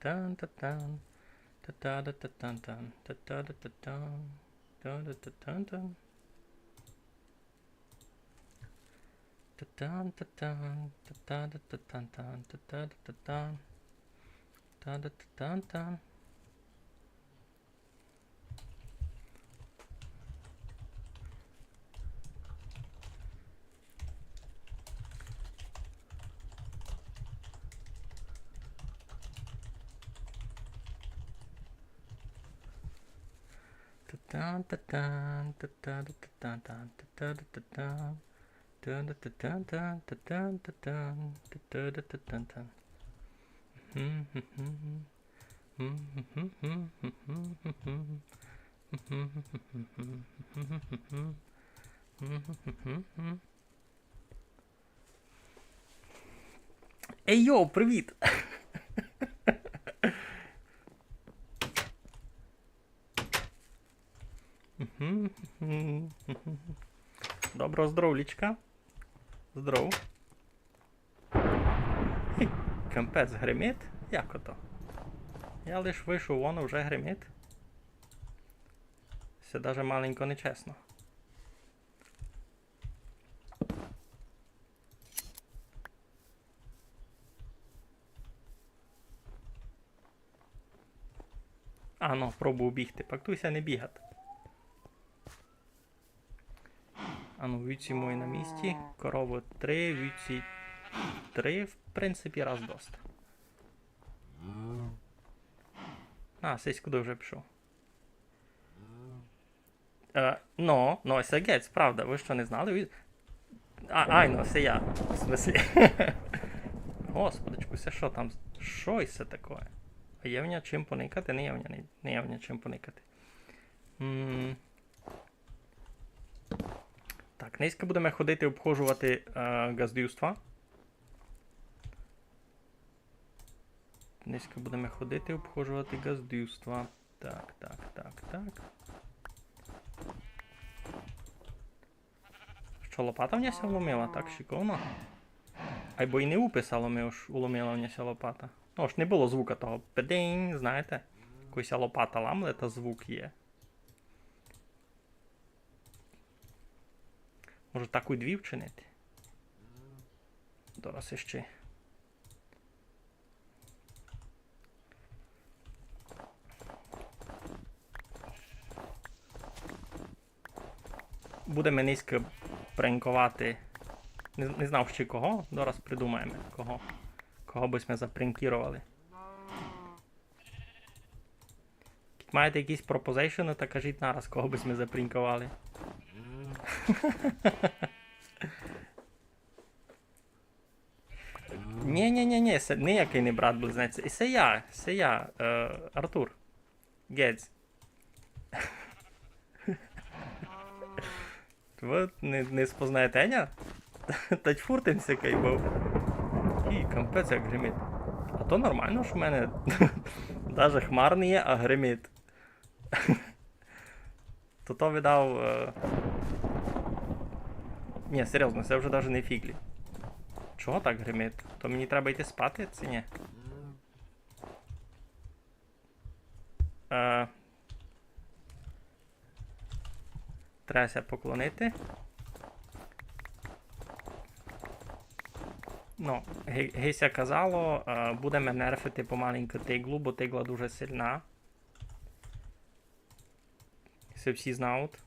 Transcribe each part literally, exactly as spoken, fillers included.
Тан-та-тан. Та-та-да-та-тан-тан. Та-та-да-та-тан. Та-да-та-тан-тан. Та-тан-та-тан. Та-та-да-та-тан-тан. Та-та-да-та-тан. Та-да-та-тан-тан. Та-тан-та-тан, та-та-да-та-тан-тан, та-та-да-та-тан, та-та-да-та-тан-тан, та-тан-та-тан, та-та-да-та-тан-тан. Мгм, мгм. Ей, йоу, привіт! Доброго здоровлічка. Здоров. Хі, капець, гримить? Як ото? Я лиш вышов, воно вже гримить. Се даже маленько нечесно. А, ну, пробую бігти. Пак туй ся не бігати. А ну, вівці мої на місці. Коровы три, вівці три, в принципі, раз доста. А, сись куды вже пішов? Е, ну, ну, се гець, правда, вы што, не знали? Вы... А, ай, ну, се я, в смыслі. Господичку, се што там? Што се такоє? А є в ня чим поникати? Не є в ня, не, не є в ня чим поникати. М. Так, нынька будеме ходити обхожовати, е, ґаздівства. Нынька будеме ходити обхожовати ґаздівства. Так, так, так, так. Што, лопата в ня ся уломила? Так шиковно. Айбо й не уписало ми, ож уломила в ня ся лопата. Ну, ож не было звука того пединь, знаєте. Коли ся лопата ламле, та звук є. Може, так у дві вчинити? Дораз іщи. Будеме нынька пренковати. Не, не знав ще кого, зараз придумаєме кого. Кого бы сьме запренкіровали. Як маєте якісь пропозейшены, та кажіть нараз, кого бы сьме запренковали. Ні, ні, ні, ні, се ниякый не брат-близнець. І се я, се я, е, Артур. Гець. Вы не, не спознаєте ня? Та й фурт им сякый быв. І капець як гримить. А то нормално, што в мене даже хмар не є, а гримить. То то видав, е, ні, серйозно, се вже даже не фіґлі. Чого так гримить? То мені треба йти спати, ци ні? Е, треба ся поклонити. Ну, ги-, ги ся казало, е, будеме нерфити помаленьку тиглу, бо тигла дуже сильна. Се всі знають.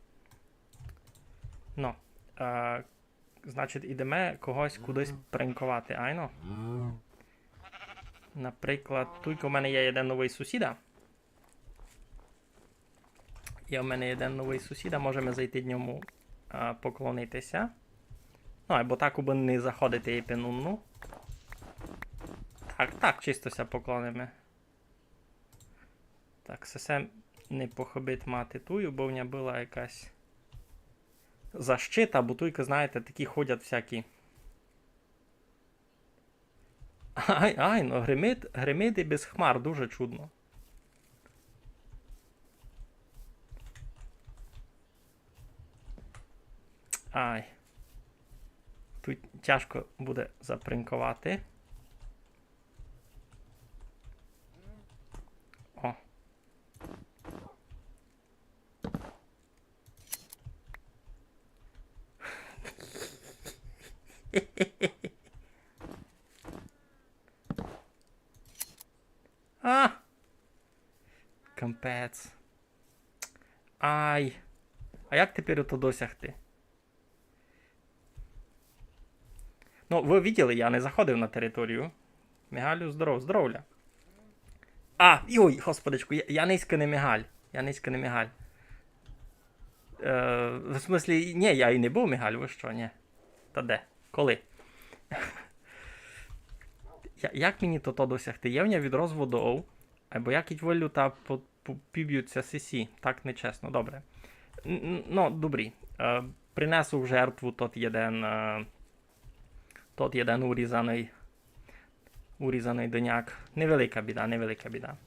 Ну, е, значить, ідеме когось кудись пренковати, айно? Наприклад, туйка у мене є єден новый сусіда. Є в мене єден новый сусіда, можеме зайти до ньому, е, поклонити ся. Ну, айбо так, убы не заходити і пинунну. Так, так, чисто ся поклониме. Так, се, се не похыбить мати тую, бо в ня была якась защита, бо туйка, знаєте, такі ходять всякі. Ай, ай, ну гримить, гримить і без хмар, дуже чудно. Ай. Туй тяжко буде запринковати. А! Капець. Ай. А як тепер ото досягти? Ну, вы виділи, я не заходив на територію. Мигалю, здоров, здоровля. А, йой, господичку, я, я нынька не Мигаль. Я нынька не Мигаль. Е, в смыслі, ні, я і не быв Мигаль, вы што, ні. Та де? Коли? Я, як мені то, то досягти? Є в мене відро з водов, або я кідь выллю та по-, по-, пібють ся сесі. Так нечесно, добре. Н-, н-, ну, добрі. Е, принесу в жертву тот єден, е, тот єден урізаный, урізаный диняк. Невелика біда, невелика біда.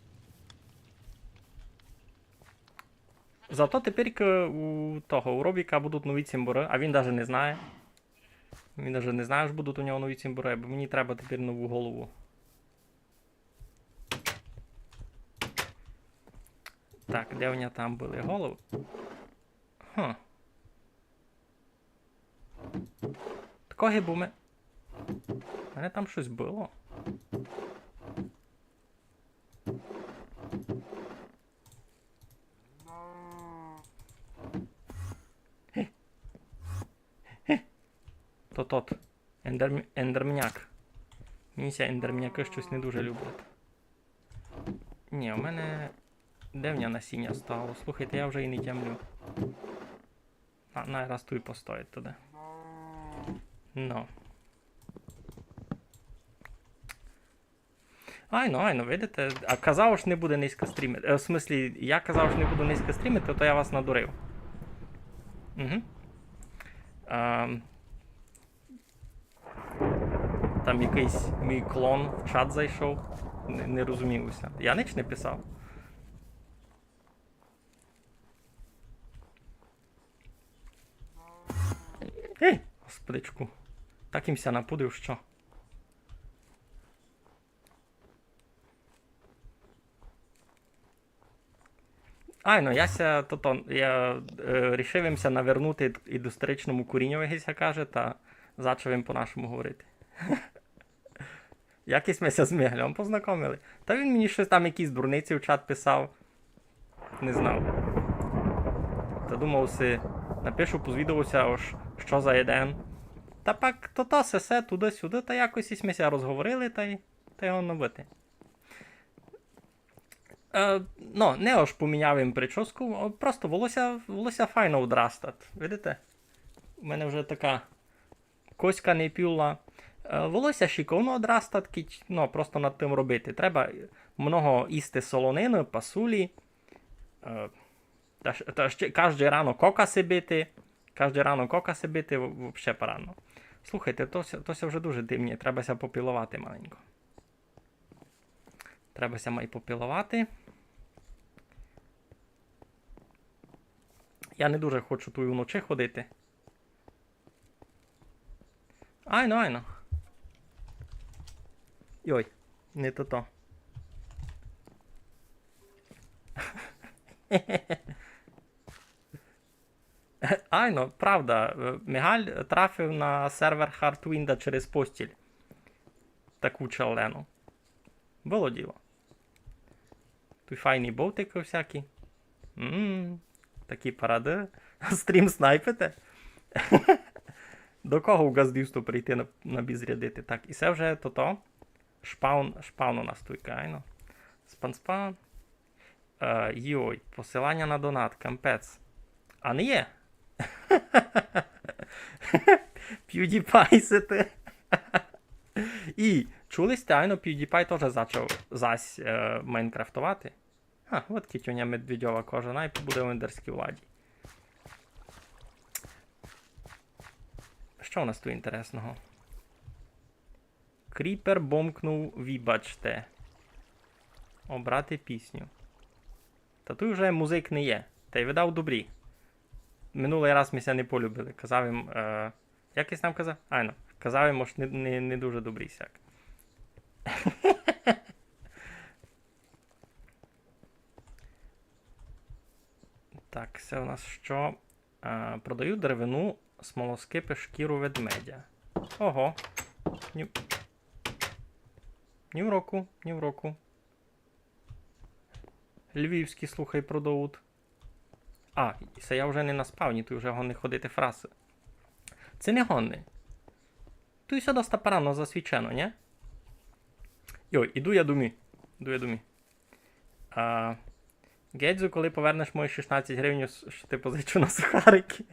Зато тепер у того, у Робіка будуть нові цімборы, а він даже не знає. Він даже не знає, ож будуть у нього нові цімборы, бо мені треба тепер нову голову. Так, де у нього там были головы? Хм. Такого гибу ме-, у мене там штось было. Ге. Ге. То тот. Ендерм-, ендермняк. Мені ся ендермнякы штось не дуже люблять. Ні, у мене де в нього насіння стало? Слухайте, я вже і не тямлю. На, най раз туй постоїть туды. Ну. Айно, айно, видите? А казав, ож не буде нынька стрімити. Е, в смыслі, я казав, ож не буду нынька стрімити, то я вас надурив. Угу. Ем, там якыйсь мій клон в чат зайшов. Не, не розумію ся. Я нич не писав. Ей, господичку. Так им ся напудив, што? Айно, я ся, тото, я, е, рішив им ся навернути ид, ид історичному коріньови, ги ся каже, та зачав им по-нашому говорити. Якось ми ся з Мигалем познакомили. Та він мені штось там якісь дурниці в чат писав. Не знав. Та думав си, напишу, позвідав ся, ож што за єден. Та пак тото сесе, туды-сюды, та якось ми ся розговорили, та й, та й годно быти. Е, ну, не ож поміняв им прическу, а просто волосся, волосся файно одрастать. Видите? У мене вже така коська не пюла. Е, волосся шиковно одрастать, кідь, ну, просто над тым робити. Треба много їсти солонины, пасулі. Е, та, щ- та ще каждый рано кокасы бити. Каждый рано кокасы бити, в- вообще парадно. Слухайте, то ся, то ся вже дуже дымні, треба ся попіловати маленько. Треба ся май попіловати. Я не дуже хочу туй уночи ходити. Айно, айно. Йой, не тото. Айно, правда, е, Мигаль трафив на сервер Heartwind через постіль. Таку челлену. Было діло. Туй файні бовтикы всякі. М, такі парады. Стрім снайпите? До кого в ґаздівство прийти на, на бізрядити? Так, і се вже тото. Шпаун, шпаун у нас туй, айно. Спан-спан. Е, йой, посилання на донат, капець. А не є. PewDiePie сити. І чули сьте, айно, PewDiePie тоже зачав зась, е, майнкрафтовати. А, от кіть у ня медведьова кожа, най побуде у ендерській владі. Што у нас туй інтересного? Кріпер бомкнув, вибачте. Обрати пісню. Та туй вже музик не є. Та й видав добрі. Минулый раз ми ся не полюбили. Казав им, е, як єсь там казав? Айно. Казав им, ож не, не, не дуже добрі сяк. Так, се у нас што? А, продаю деревину, смолоскипи, шкіру ведмедя. Ого. Ні, ні в року, ні в року. Львівські, слухай, продавуть. А, се я вже не на спавні, туй вже годні ходити фраси. Се не годні. Туй всьо доста парадно засвічено, нї? Йой, іду я домі. Іду я домі. А, Гедзу, коли повернеш мої шістнадцять гривень, ш-, што ти позичу на сухарики?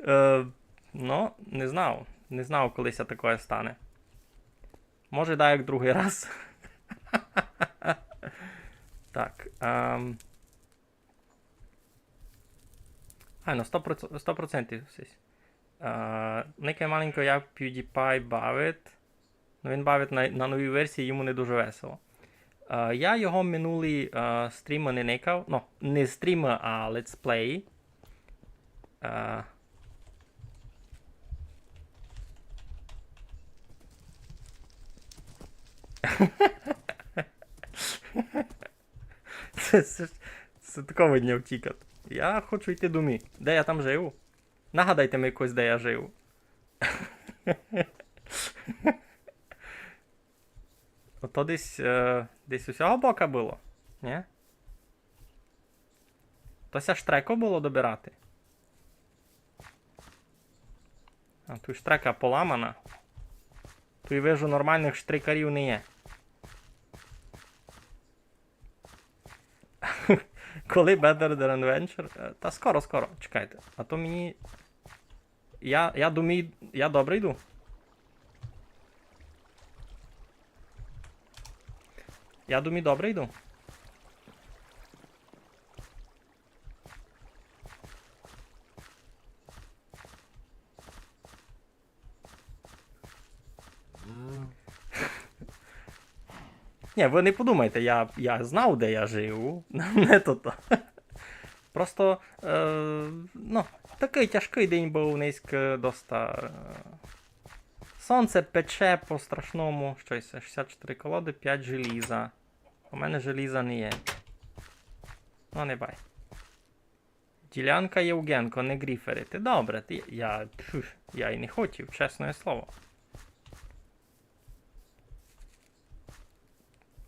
Е, ну, не знав. Не знав, коли ся такоє стане. Може, даяк другый раз. Так, ем. А, ну, сто процентів, сто процентів сись. Е, никай маленько, як PewDiePie бавить. Ну, він бавить на, на новій версії, йому не дуже весело. Е, я його минулі, е, стрімы не никав. Ну, не стрімы, а летсплеї. Е. Се, се, се такого не втікати. Я хочу йти домі. Де я там жив? Нагадайте ми якось, де я жив. Ото десь, е, десь у сього бока было, нї? То ся штреку было добирати. А, туй штрека поламана. Туй, вижу, нормалных штрекарів не є. Коли Better Than Adventure? Е, та скоро, скоро. Чекайте. А то мені... Я, я думаю, я добре йду. Я думаю, добре йду. Нї, вы не подумайте, я, я знав, де я жив. Не то то. Просто, е, ну, такый тяжкый день быв, нынька доста, е, сонце пече по-страшному. Што се? Шістдесят чотири колоды, пять желіза. У мене желіза не є. Ну, не бай. Ділянка Євгенко, не гріферити. Добре, ти, я, пф, я й не хотів, чесне слово.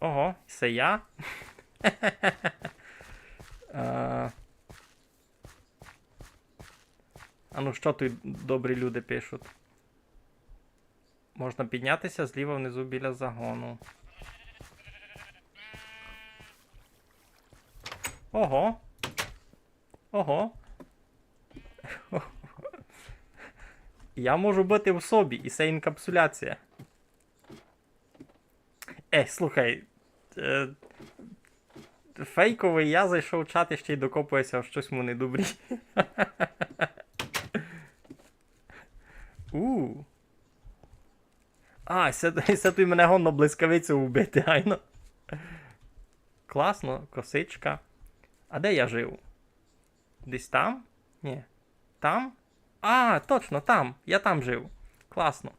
Ого, се я? Е, а ну, што туй добрі люди пишуть? Можна піднятися зліва внизу біля загону. Ого. Ого. Я можу быти в собі, і се інкапсуляція. Е, слухай. Е, фейковый я зайшов в чат і ще й докопує ся, штось му недобрі. У. А, се, се туй мене годно блискавицею убити, айно. Класно, косичка. А де я жив? Десь там? Нї. Там? А, точно, там. Я там жив. Класно.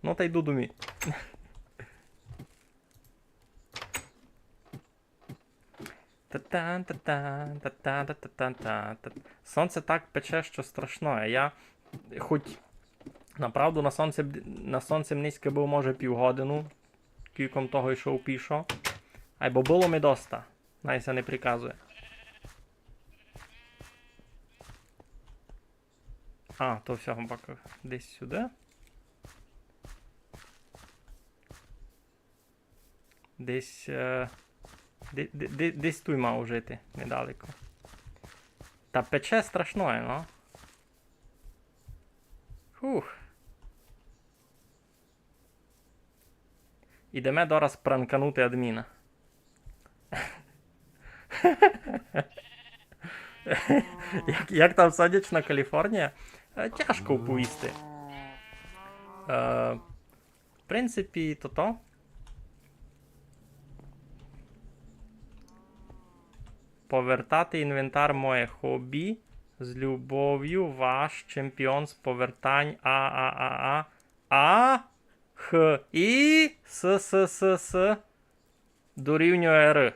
Ну, та йду домі. Та-тан, та-тан, та-тан, та-тан, та-тан. Сонце так пече, што страшно. А я хоть направду на сонце б-, на сонце нынька быв, може, півгодину, кільком того йшов пішо. Айбо было ми доста. Най ся не приказує. А, то всьо, гамбака. Десь сюды. Десь, е, де-, де-, де-, десь туй мав жити, недалеко. Та пече страшноє, ну. Фух. Ідеме дораз пранканути адміна. Як, як там сонячна Каліфорнія? Е, тяжко оповісти. Е, в принципі, то то. Повертати інвентар — моє хобі. З любовю, ваш чемпіон з повертань. А, а, а, а. А, Х, І, С, С, С, С дорівнює Р.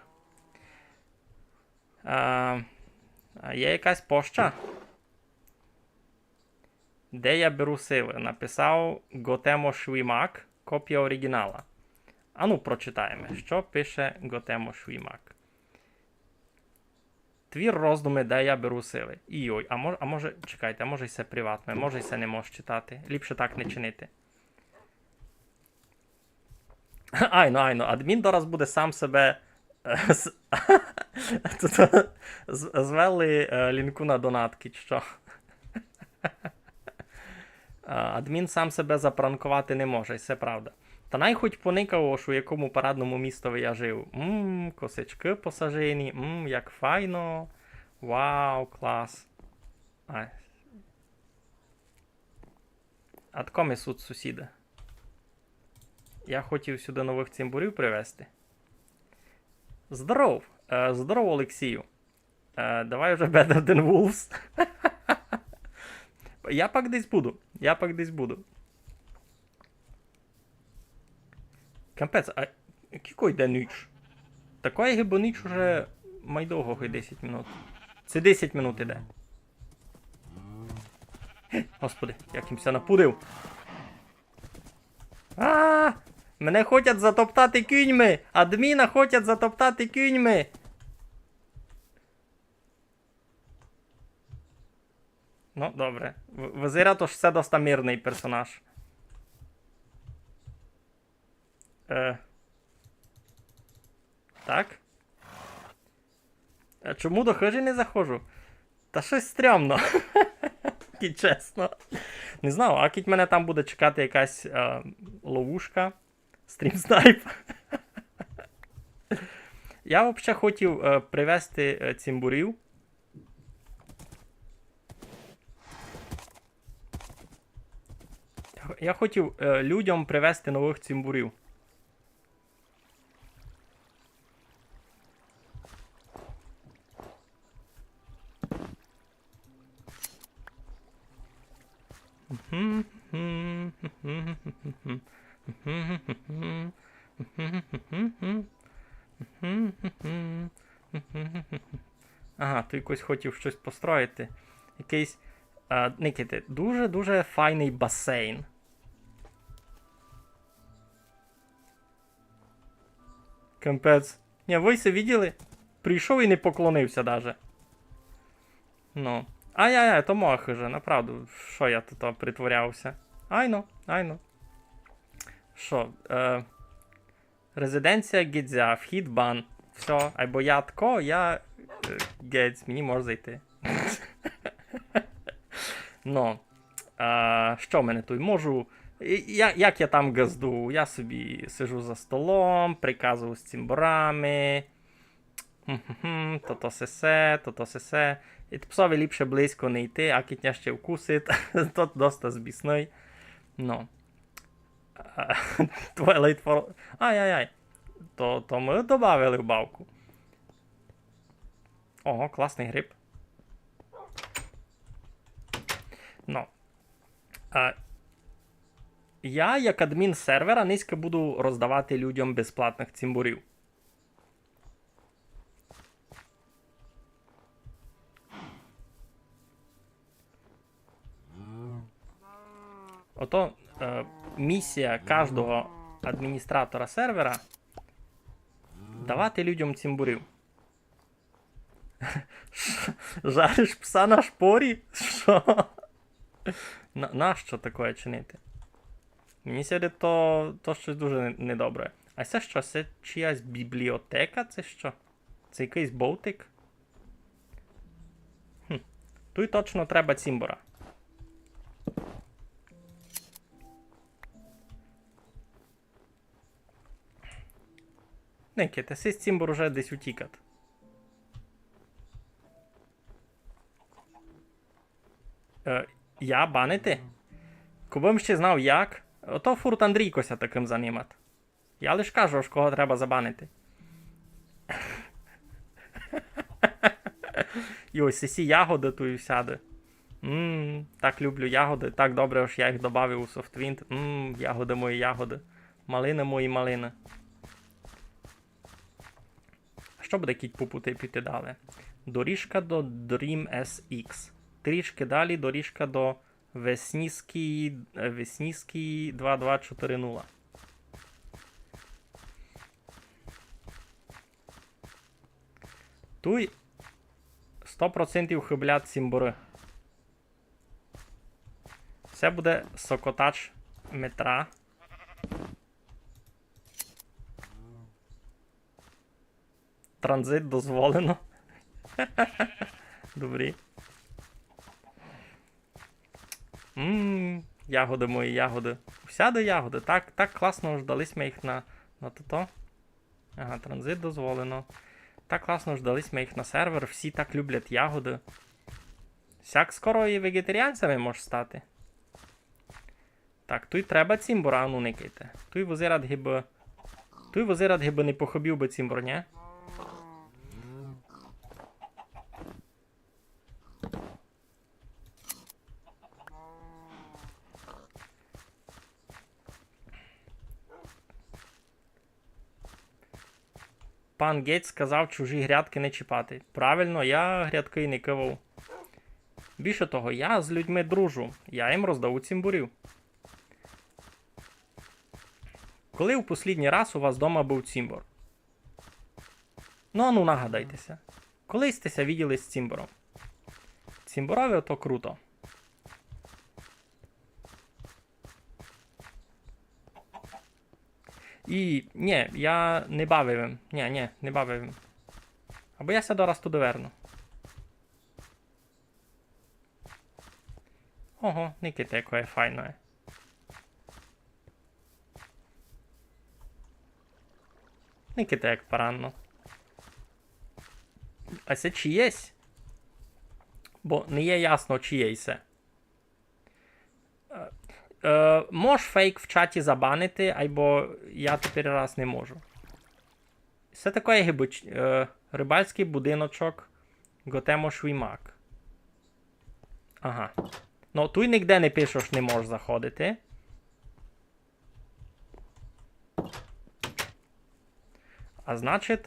А, а є якась поща? Де я беру силы? Написав Готемо Швімак, копія оригінала. Ану, прочитаєме, што пише Готемо Швімак. Твір роздуми, де я беру сили. Йой, а мож-, а може, чекайте, а може й се приватне, може й се не мож читати. Ліпше так не чинити. Айно, айно, адмін дораз буде сам себе, е, з-, тут, з-, звели, е, лінку на донатки, чи што? А, адмін сам себе запранковати не може, і се правда. Та най хоть поникав, ож у якому парадному містови я жив. Мм, косичкы посажені, мм, як файно. Вау, клас. Ай. А тако ми сут сусіды. Я хотів сюды новых цімборів привезти. Здоров! Е, здоров, Олексію! Е, давай уже Better Than Wolves. Я пак десь буду. Я пак десь буду. Капець, а кіко йде ніч? Такої гибы ніч уже май довго, гей, десять минут. Се десять минут іде. Господи, як им ся напудив. А! Мене хотять затоптати кіньми! Адміна хотять затоптати кіньми! Ну, добре. В-, визират, ож се доста мирный персонаж. Е. Так. А чому до хыжі не заходжу? Та штось стрьомно. І чесно. Не знаю, а кідь мене там буде чекати якась, е, ловушка. Стрім снайп. Я вообще хотів, е, привезти, е, цімборів. Я хотів, е, людям привезти новых цімборів. Ага, туй якось хотів штось построїти. Якыйсь, а, никайте, дуже-дуже файный басейн. Капець. Ні, вы се виділи? Прийшов і не поклонив ся даже. Ну. Ай-яй-яй, то моя хыжа, направду. Што я тут притворяв ся? Айно, айно. Што, е, резиденція Гедзя, вхід бан. Всьо, айбо я тко, я, е, Гедз, мені мож зайти. Ну. А, што в мене туй? Можу. І я, як я там ґазду? Я собі сижу за столом, приказую з цімборами. Хм-хм-хм, то-то сесе, то-то сесе. І псови ліпше близько не йти, а кідь ня ще вкусить, то доста збісный. Ну. А, Twilight For-, ай-яй-яй. То, то мы добавили в бавку. Ого, класный гриб. Ну. А, я, як адмін сервера, нынька буду роздавати людям безплатных цімборів. Ото, е, місія каждого адміністратора сервера — давати людям цімборів. Ш-, жариш пса на шпорі? Што? На, нащо такоє чинити? Мені ся видить, то, то штось дуже не-, недобре. А се што? Се чиясь бібліотека? Се што? Се якыйсь бовтик? Хм. Туй точно треба цімбора. Никайте, сись цімбор уже десь утікат. Е, я банити? Кобы м ще знав як. Ото фурт Андрійко ся такым занимат. Я лиш кажу, ож кого треба забанити. Йой, сесі ягоды туй всяды. М, так люблю ягоды, так добре, ож я їх добавив у Softwind. М, ягоды мої, ягоды. Малины мої, малины. А што буде, кідь по пути піти далі? Доріжка до Dream S X. Трішкы далі доріжка до Веснїській, е, Веснїській два два чотыри нула. Туй сто процентів хыблять цімборы. Се буде сокотач метра. Транзит дозволено. Добрі. М, ягоды мої, ягоды. Всяды ягоды. Так, так класно ждали сьме їх на, на тото. Ага, транзит дозволено. Так класно ждали сьме їх на сервер. Всі так люблять ягоды. Сяк скоро і вегетаріанцями мож стати. Так, туй треба цімбора, ану никайте. Туй вызират гибы. Туй вызират гибы не похыбів бы цімбор, нє? Пан Гейтс сказав чужі грядкы не чіпати. Правильно, я грядкы й не кывав. Більше того, я з людьми дружу, я їм роздаву цімборів. Коли у послідній раз у вас дома быв цімбор? Ну, ану, нагадайте ся. Коли сьте ся виділи з цімбором? Цімборове то круто. І, нє, я не бавив им. Нє, нє, не бавив им. Або я ся дораз туды верну. Ого, никайте, якоє файноє. Никайте, як паранно. А се чиєсь? Бо не є ясно, чиєй се. Е, е, мож фейк в чаті забанити, айбо я тепер раз не можу. Се такоє гибы ч-, е, рыбальськый будиночок Готемо Швімак. Ага. Ну, туй нигде не пише, ож не можеш заходити. А значить,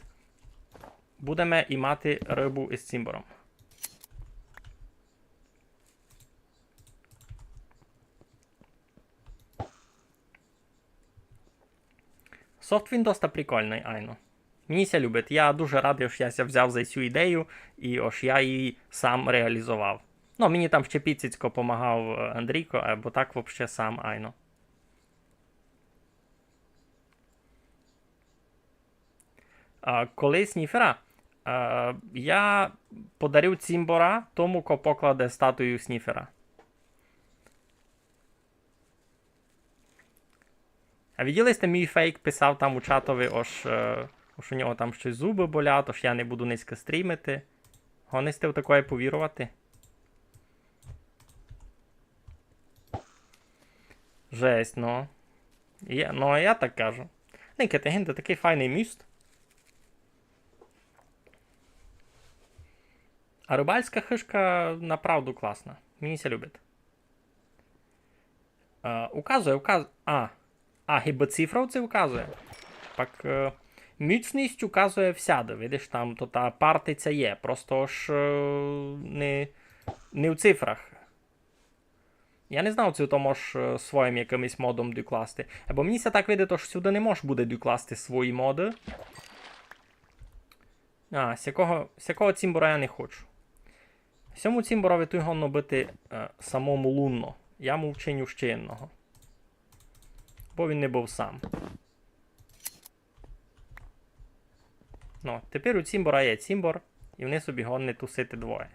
будеме имати рыбу из цімбором. Софтвін доста прикольный, айно. Мені ся любить. Я дуже радый, ож я ся взяв за сю ідею і ож я її сам реалізовав. Ну, мені там ще піціцько помагав, е, Андрійко, е, бо так вообще сам, айно. А, коли Сніфера, а, я подарю цімбора тому, ко покладе статую Сніфера. А виділи сьте, мій фейк писав там у чатови, ож, е, ож у нього там щось зубы болять, ож я не буду низько стрімити. Годні сьте в такоє повірувати? Жесть, ну. Я, ну, а я так кажу. Никайте, гинте, такый файный міст. А рыбальська хыжка направду класна. Мені ся любить. Е, указує, указ-, а. А, гибы цифровці указує. Пак, е, міцность указує всяды. Видиш, там то та партиця є. Просто ж, е, не, не в цифрах. Я не знав, ци то мож, е, своїм якымось модом докласти. Бо мені ся так видить, ож сюды не мож буде докласти свої моды. А, сякого, сякого цімбора я не хочу. Сьому цімборови туй годно быти, е, самому лунно. Я му вчиню ще єдного. Бо він не быв сам. Ну, тепер у цімбора є цімбор, і вони собі годні тусити двоє.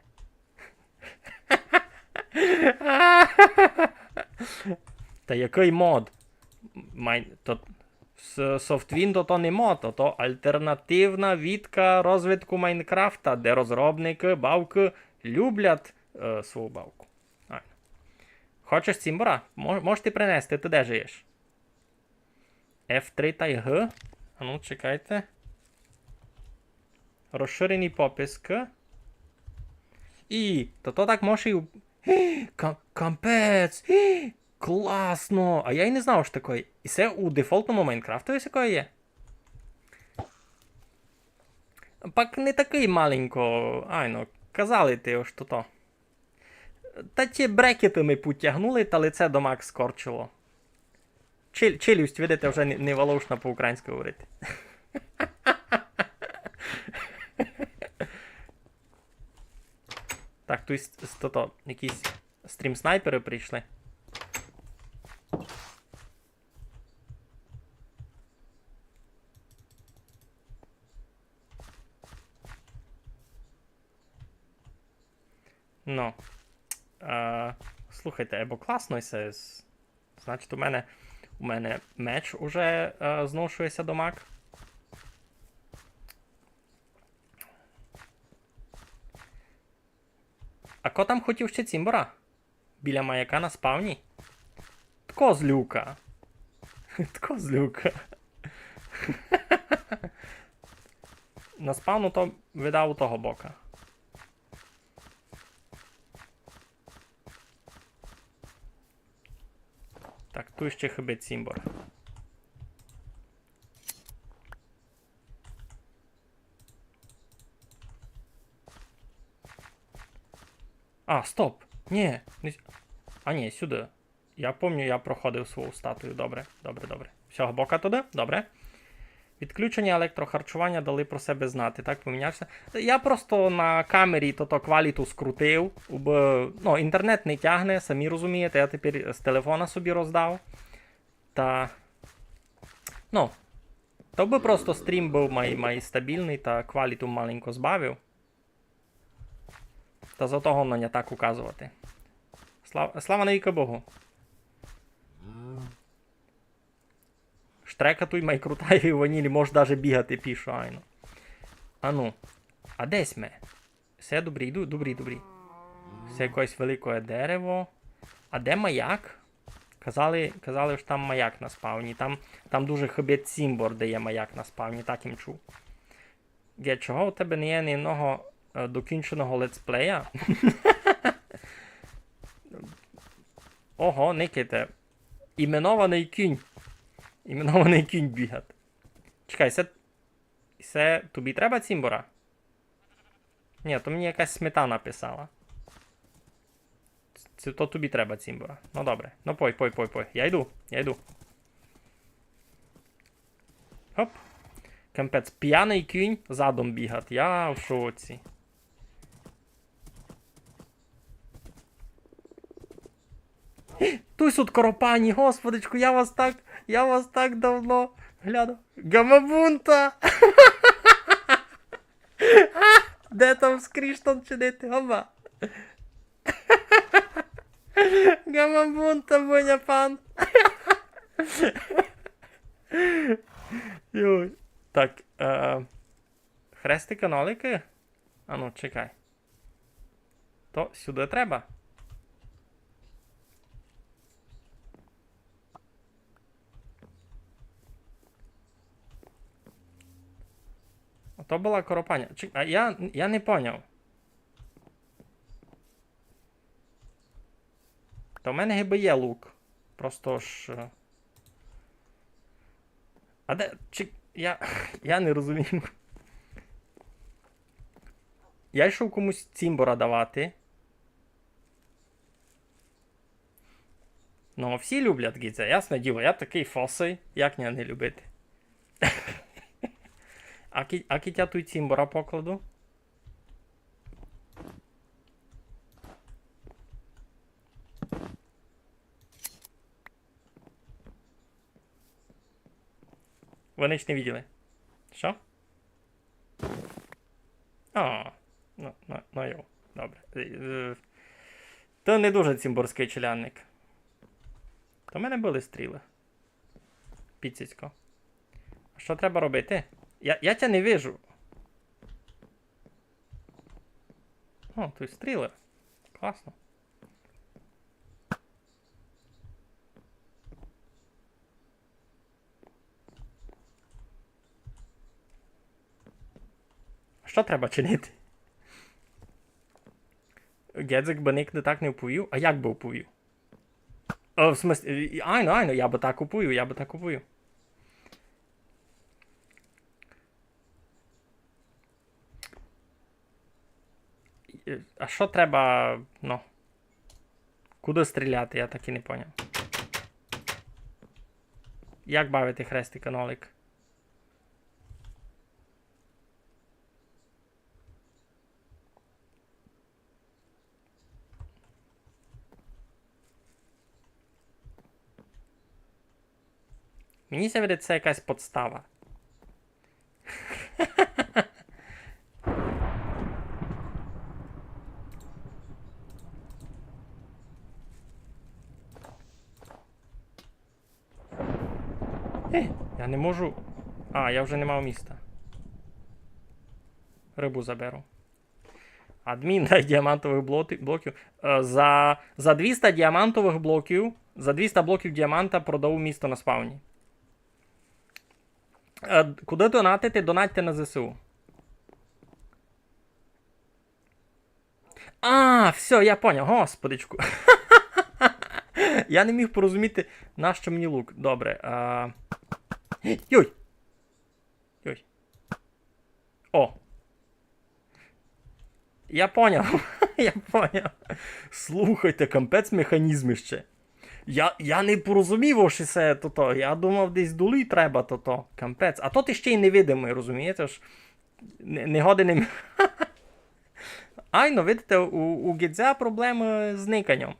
Та якый мод? Майн-, то с-, Softwind то, то не мод, то, то альтернативна вітка розвитку Майнкрафта, де розробникы бавкы люблять, е, свою бавку. Айно. Хочеш цімбора? Мо-, можеш ти принести, ты де жиєш? Ф три тай Г. А ну, чекайте. Розширеный попис. І, то, то так може і у-, Ка-, капець! Класно! А я й не знав, ож такоє. І се у дефолтному Майнкрафтови такоє є? Пак не такый маленько, айно, казали ти, ож то то. Та ті брекеты ми потягнули, та лице домак скорчило. Чел-, челюсть, видите, вже не, не волошна по-українськы говорити. Туй с-, с-, тото, якісь стрім-снайперы прийшли. Ну. Е, слухайте, айбо класно се. С-, значить, у мене, у мене меч уже, е, зношує ся домак. А ко там хотів ще цімбора? Біля маяка на спавні? Тко злюка. Тко злюка. На спавну то видав у того бока. Так, туй ще хыбить цімбор. А, стоп! Нї, не с-, а нї, сюды. Я помню, я проходив свою статую. Добре, добре, добре. Всього бока туды, добре. Відключення електрохарчування дали про себе знати, так, помінявся. Я просто на камері тото кваліту скрутив, бо, ну, інтернет не тягне, самі розумієте, я тепер з телефона собі роздав. Та, ну, то бы просто стрім быв май, май стабілный, та кваліту маленько збавив. Та за того на ня так указовати. Слав-, слава навікы Богу. Штрека туй май крута, і в ванілі мож даже бігати пішо, айно. Ану. А десь ми? Всьо добрі, йду, добрі, добрі. Се якесь велике дерево. А де маяк? Казали, казали, што там маяк на спавні. Там, там дуже хыбить цімбор, де є маяк на спавні, так им чув. Ге, чого у тебе не є ні одного, е, докінченого летсплея? Ого, никайте. Іменованый кінь. Іменованый кінь бігать. Чекай, се, се тобі треба цімбора? Нї, то мені якась сметана писала. Се то тобі треба цімбора. Ну добре. Ну пой, пой, пой, пой. Я йду, я йду. Хоп. Капець, пияный кінь задом бігать. Я в шоці. Туй суть коропані, господичку, я вас так, я вас так давно гляду. Гамабунта! Де там скріншот чинити? Гоба. Гамабунта, боня пан. Йой. Так, е, хрестикы, ноликы? Ану, чекай. То сюды треба. А то была коропаня. Чек-, а я, я не поняв. Та в мене гибы є лук. Просто ж, е, а де, чи, я, я не розумію. Я йшов комусь цімбора давати. Ну, всі люблять гідзе, ясне діло, я такый фосый, як мене не любити. А кі-, а кідь я туй цімбора покладу? Вы ніч не виділи. Што? А, ну, ну, ну йо, добре. Е, е, то не дуже цімборськый челядник. То в мене были стрілы. Піціцько. А што треба робити? Я, я тя не вижу. О, туй стрілы. Класно. Што треба чинити? Гедзик бы ник не так не вповів. А як бы вповів? Е, в смыслі, е, айно, айно, я бы так уповів, я бы так уповів. Е, а што треба, ну, куды стріляти, я так і не поняв. Як бавити хрестикы, нолик? Мені ся видить, се якась подстава. Е, я не можу. А, я вже не мав міста. Рыбу заберу. Адмін, дай діамантовых блоти-, блоків. Е, за, за двіста діамантовых блоків, за двіста блоків діаманта продав місто на спавні. Е, куды донатити? Донатьте на З С У. А, всьо, я поняв. Господичку. Я не міг порозуміти, нащо мені лук. Добре. А... Йой! Йой. О! Я поняв. Я поняв. Слухайте, капець механізмище. Я, я не порозумів, што се то, то. Я думав, десь долі треба то, то. Капець. А то ти ще й невидимый, розумієте? Ож не, не годен им. Айно, видите, у, у Гідзя проблемы з никаньом.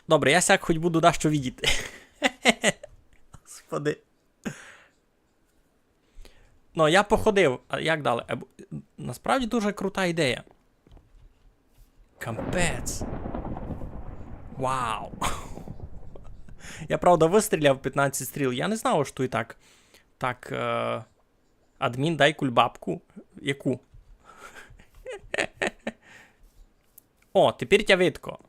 Добре, я сяк хоть буду дашто видіти. Господи. Ну, я походив. А як далі? Е, бу-, насправді дуже крута ідея. Капець. Вау. Я, правда, выстріляв пятнадцять стріл. Я не знав, што і так. Так, е, адмін, дай кульбабку. Яку? О, тепер тя видко.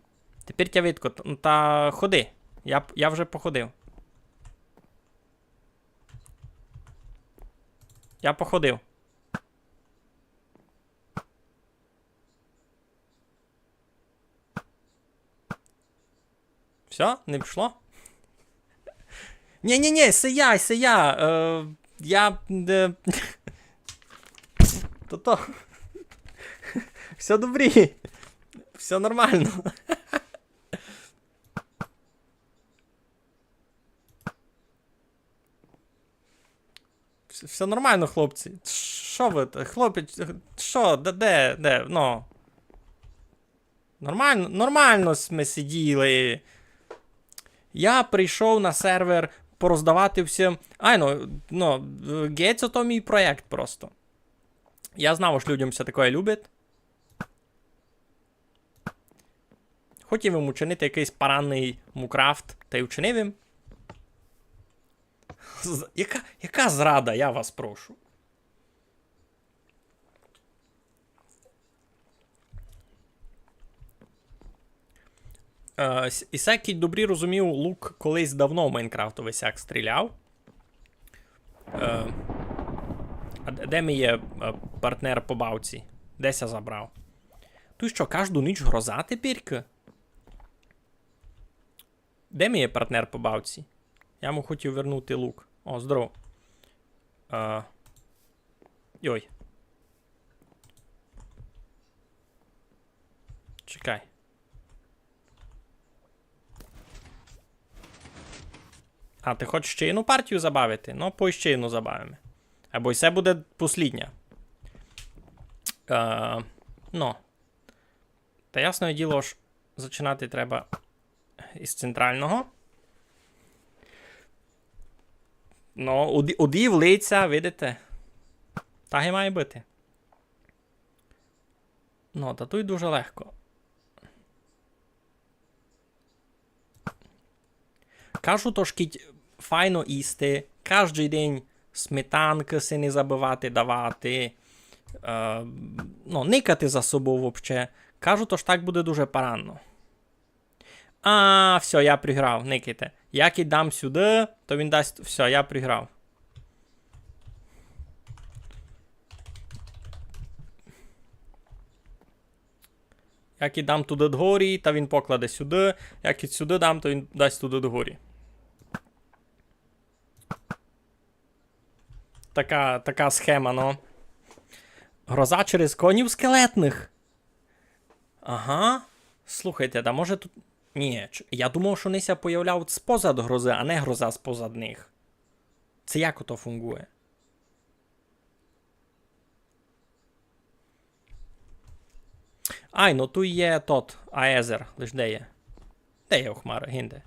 Тепер тя видко. Т-, та ходи. Я п-, я вже походив. Я походив. Всьо? Не пішло? Нї, нї, нї, се я, се я. Е, я, е, то, то. Всьо добрі. Всьо нормално. Вс-, всьо нормално, хлопці. Што вы, хлопець, што, де, де, де, ну. Нормално, нормално сьме сиділи. Я прийшов на сервер пороздавати всім. Ай, ну, ну, Гець, то мій проєкт просто. Я знав, ож людям ся такоє любить. Хотів им учинити якыйсь паранный мукрафт, та й учинив им. З-, яка, яка зрада, я вас прошу? Е, с-, і сяк, кидь добрі розумів, лук колись давно в Майнкрафтови сяк стріляв. Е, а де, де мій є, е, партнер по бавці? Де ся забрав? Туй што, кажду ніч гроза теперька? Де мій є партнер по бавці? Я му хотів вернути лук. О, здоров. Е, йой. Чекай. А, ты хочеш ще єдну партію забавити? Ну, пой ще єдну забавиме. Або й се буде послїдня. Е, ну. Та ясне діло, ож зачинати треба із централного. Ну, уді-, удів лиця, видите? Так і має быти. Ну, та туй дуже легко. Кажу, то ж кидь файно їсти, каждый день сметанкы си не забывати давати, е, ну, никати за собов вообще. Кажу, то ж так буде дуже паранно. А, всьо, я приграв, никайте. Я кидь дам сюды, то він дасть, всьо, я приграв. Я кидь дам туды дгорі, та він покладе сюды. Я кидь сюды дам, то він дасть туды дгорі. Така, така схема, ну. Гроза через конів скелетных. Ага. Слухайте, та може тут... Ні, ч-, я думав, што они ся появляють спозад грозы, а не гроза спозад них. Се як ото фунґує? Айно, туй є тот Аезер, лиш де є? Де є у Хмара? Гинде.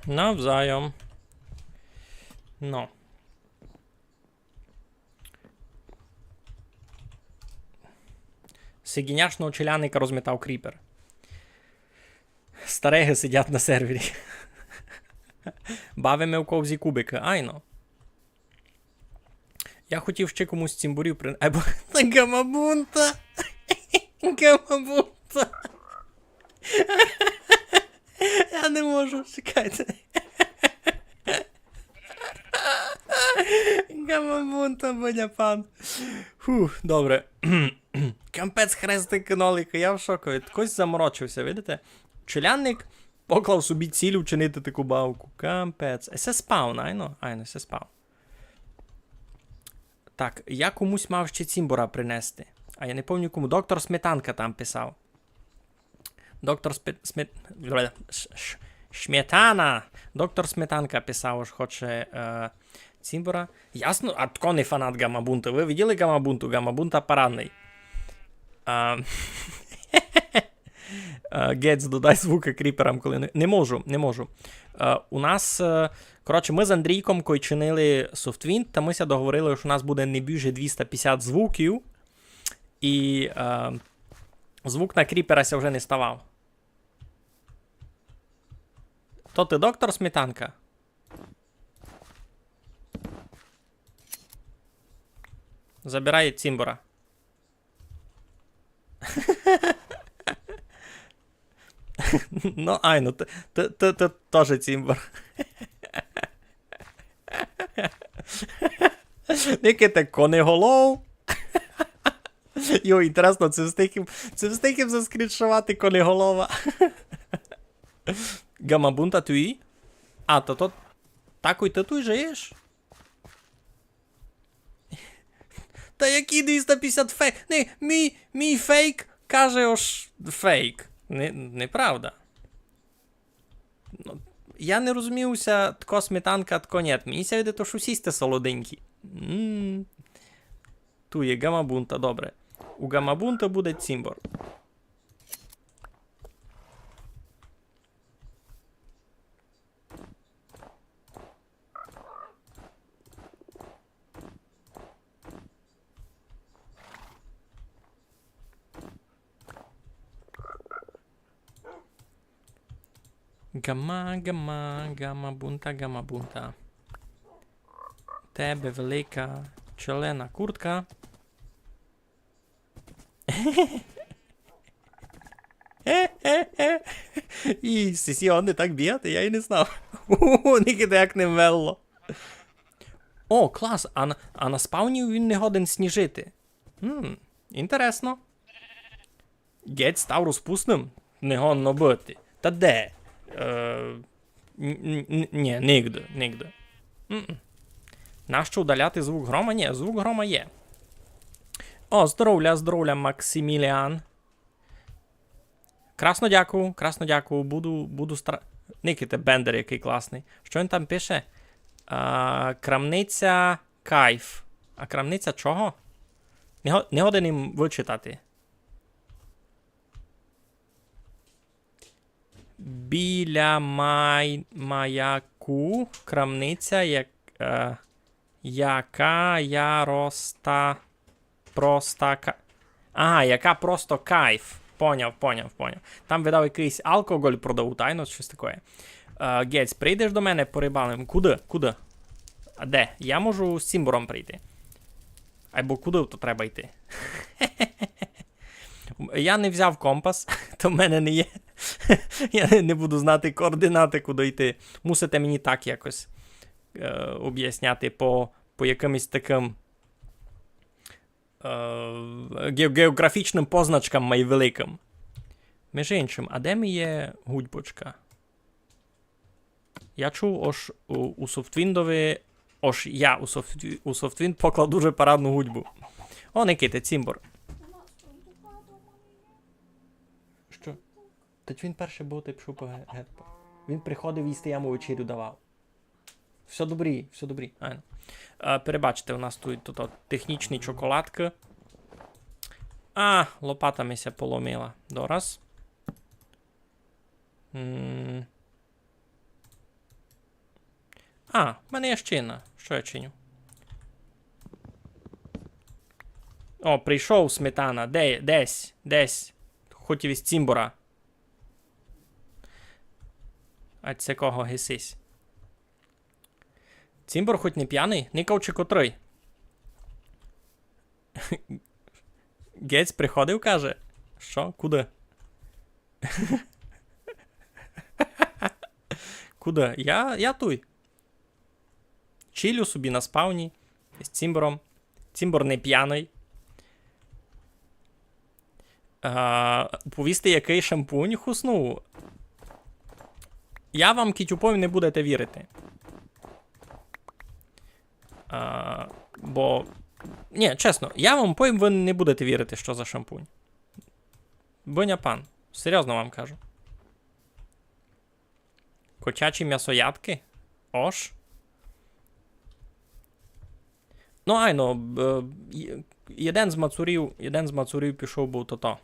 Навзайом. Но. Сегіняшного челядника розмітав кріпер. Стареги сидять на сервері. Бавиме у ковзі кубики, айно. Я хотів ще комусь цімборів прин-, або Гамабунта. Гамабунта. Я не можу, чекайте. Гамабунта, боняпан. Фух, добре. Капець, хрестик, нолик, я в шокові. Хтось заморочився, видите? Челядник поклав собі ціль учинити таку бавку. Капець. Е, се спаун, айно? Айно, се спаун. Так, я комусь мав ще цімбора принести. А я не пам'ятаю кому. Доктор Сметанка там писав. Доктор Спе-, Смет-, Ш-, Ш-, Шметана! Доктор Сметанка писав, ож хоче, е, цімбора. Ясно, а тко не фанат Гамабунта. Ви виділи Гамабунту? Гамабунта парадный. А, е, Гець, додай звука кріперам, коли не, не можу, не можу. Е, у нас, е, коротше, ми з Андрійком, кой чинили Softwind, та ми ся договорили, що у нас буде не більше двіста пятдесят звуків, і, е, звук на кріпера ся вже не ставав. То ти доктор Сметанка? Забирай цімбора. Ну, айно, ти, ти, ти, ти тоже цімбор. Никайте, конеголов. Йо, інтересно, ци встиг им, ци встиг им заскріншовати конеголова. Гамабунта туй? А, то, то, такой ти туй жиєш? Та який двіста пятдесят фейк? Не, мій, мій фейк каже, ож фейк. Не, неправда. Ну, я не розумію ся, тко Сметанка, тко нєт. Мені ся видить, ож усі сте солоденькі. М. Ту є Гамабунта, добре. У Гамабунта буде цімбор. Гама, гама, Гамабунта, Гамабунта. Тебе велика челена куртка. І сі сі, он не так бігати, я й не знав. О, никайте, як не мело. О, клас, а на, а на спавні він не годен сніжити. М, інтересно. Геть став розпусным? Не годно быти. Та де? Е, н-, н-, н-, нє, нигде, нигде. М-м. Нащо удаляти звук грома? Нє, звук грома є. О, здоровля, здоровля, Максиміліан. Красно дякую, красно дякую. Буду, буду стара-, никайте, бендер якый класный. Што він там пише? А, крамниця кайф. А крамниця чого? Не го-, не годен им вычитати. Біля май-, маяку крамниця, як-, е, яка яроста проста ка-, ага, яка просто кайф. Поняв, поняв, поняв. Там, видав, якыйсь алкоголь продавуть, айно, штось такоє. Е, Гець, прийдеш до мене, порибалим? Куды? Куды? А де? Я можу з цімбором прийти. Айбо куды то треба йти? Я не взяв компас, то в мене не є. Я не, не буду знати координаты, куды йти. Мусите мені так якось, е, обясняти по, по якымось такым, е, ге-, геоґрафічным позначкам май великым. Межи иншым, а де ми є гудьбочка? Я чув, ож у, у Софтвіндови, ож я у Софт-, у Софтвінд поклав дуже парадну гудьбу. О, никайте, цімбор. Што? Та чи він першый быв, та й пішов по ге-, геть. Він приходив їсти, я му вечерю давав. Всьо добрі, всьо добрі. Айно. Е, перебачте, у нас туй, туй технічні чоколадкы. А, лопата ми ся поломила. Дораз. М. А, в мене є ще одна. Што я чиню? О, прийшов Сметана. Де, десь, десь. Хотів із цімбора. А це кого гисись? Цімбор хоть не п'яный? Никав чи котрый? Гець приходив, каже. Што? Куды? Куды? Я, я туй. Чилю собі на спавні з цімбором. Цімбор не п'яный. А, повісти, якый шампунь хуснув? Я вам кіть уповім, не будете вірити. А, бо, ні, чесно, я вам повім, вы не будете вірити, што за шампунь. Быня пан, серйозно вам кажу. Котячі м'ясоядкы? Ож? Ну, айно, б-, е, є-, єден з мацурів, єден з мацурів пішов быв тото.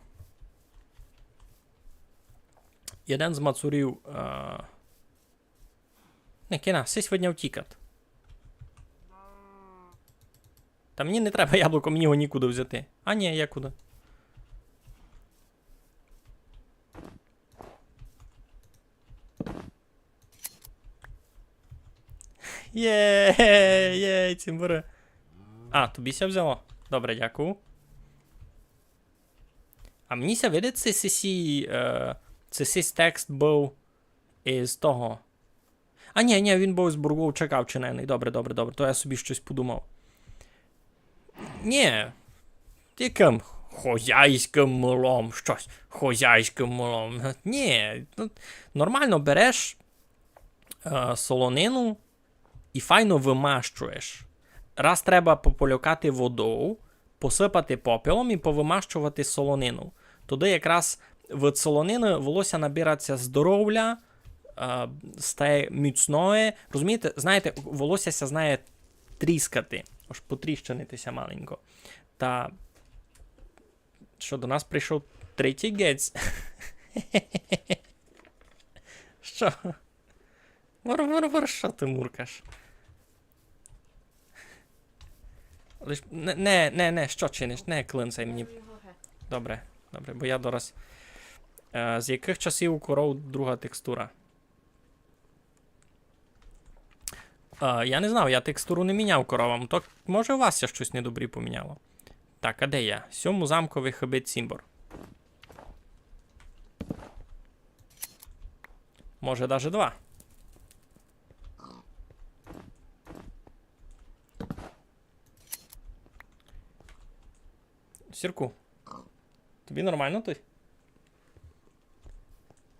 Єден з мацурів, е, не, кина, сись видняв тікат. Та мені не треба яблуко, мені його нікуды взяти. А ні, є куды. Єй, єй, цімборы. А, тобі ся взяло? Добре, дякую. А мені ся видить, ци, ци, сі, е, ци сись текст быв із того. А ні, ні, він быв з бургов чекав чиненый. Добре, добре, добре, то я собі штось подумав. Ні, якым хозяйськым мылом, штось, хозяйськым мылом. Ні, ну, нормално береш, е, солонину і файно вымащуєш. Раз треба пополюкати водов, посыпати попелом і повымащовати солонину. Тогды якраз від солонины волосся набирать ся здоровля, е, стає міцноє. Розумієте, знаєте, волосся ся знає тріскати, аж потріщинити ся маленько. Та што, до нас прийшов третій гець? Што? Вор, вор, вор, што ты муркаш? Лиш не, не, не, не, што чиниш? Не клинцай мені. Добре, добре, бо я дораз. Е, з якых часів у коров друга текстура? Е, я не знав, я текстуру не міняв коровам, то може у вас ся штось недобрі поміняло. Так, а де я? Сьому замкови хыбить цімбор. Може, даже два. Сірку, тобі нормално туй?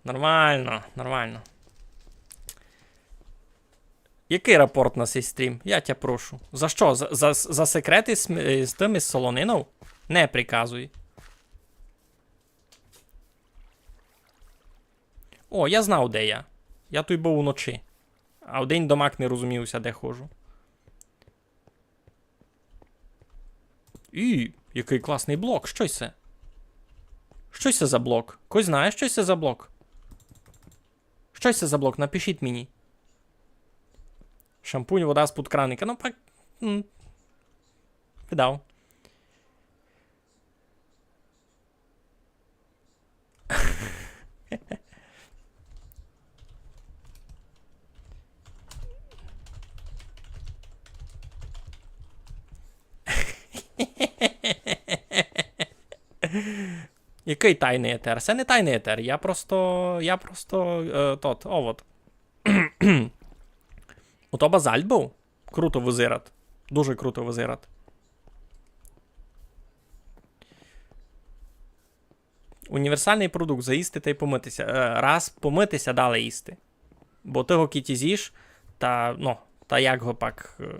Нормално, нормално. Якый рапорт на сей стрім? Я тя прошу. За што? За, за, за секреты з, з тым, із солонинов? Не приказуй. О, я знав, де я. Я туй быв уночі. А вдень домак не розумів ся, де ходжу. І, якый класный блок. Што се? Што се за блок? Хтось знає, што се за блок? Што се за блок? Напишіть мені. Шампунь, вода з-під краника. Ну, пак, м, видав. Якый тайный етер? Се не тайный етер. Я просто, я просто, е, тот, овод. Ото базальт быв? Круто вызират. Дуже круто вызират. Універсалный продукт, заїсти тай помыти ся. Е, раз помыти ся, дале їсти. Бо ты го кіть зїш, та, ну, та як го пак, е,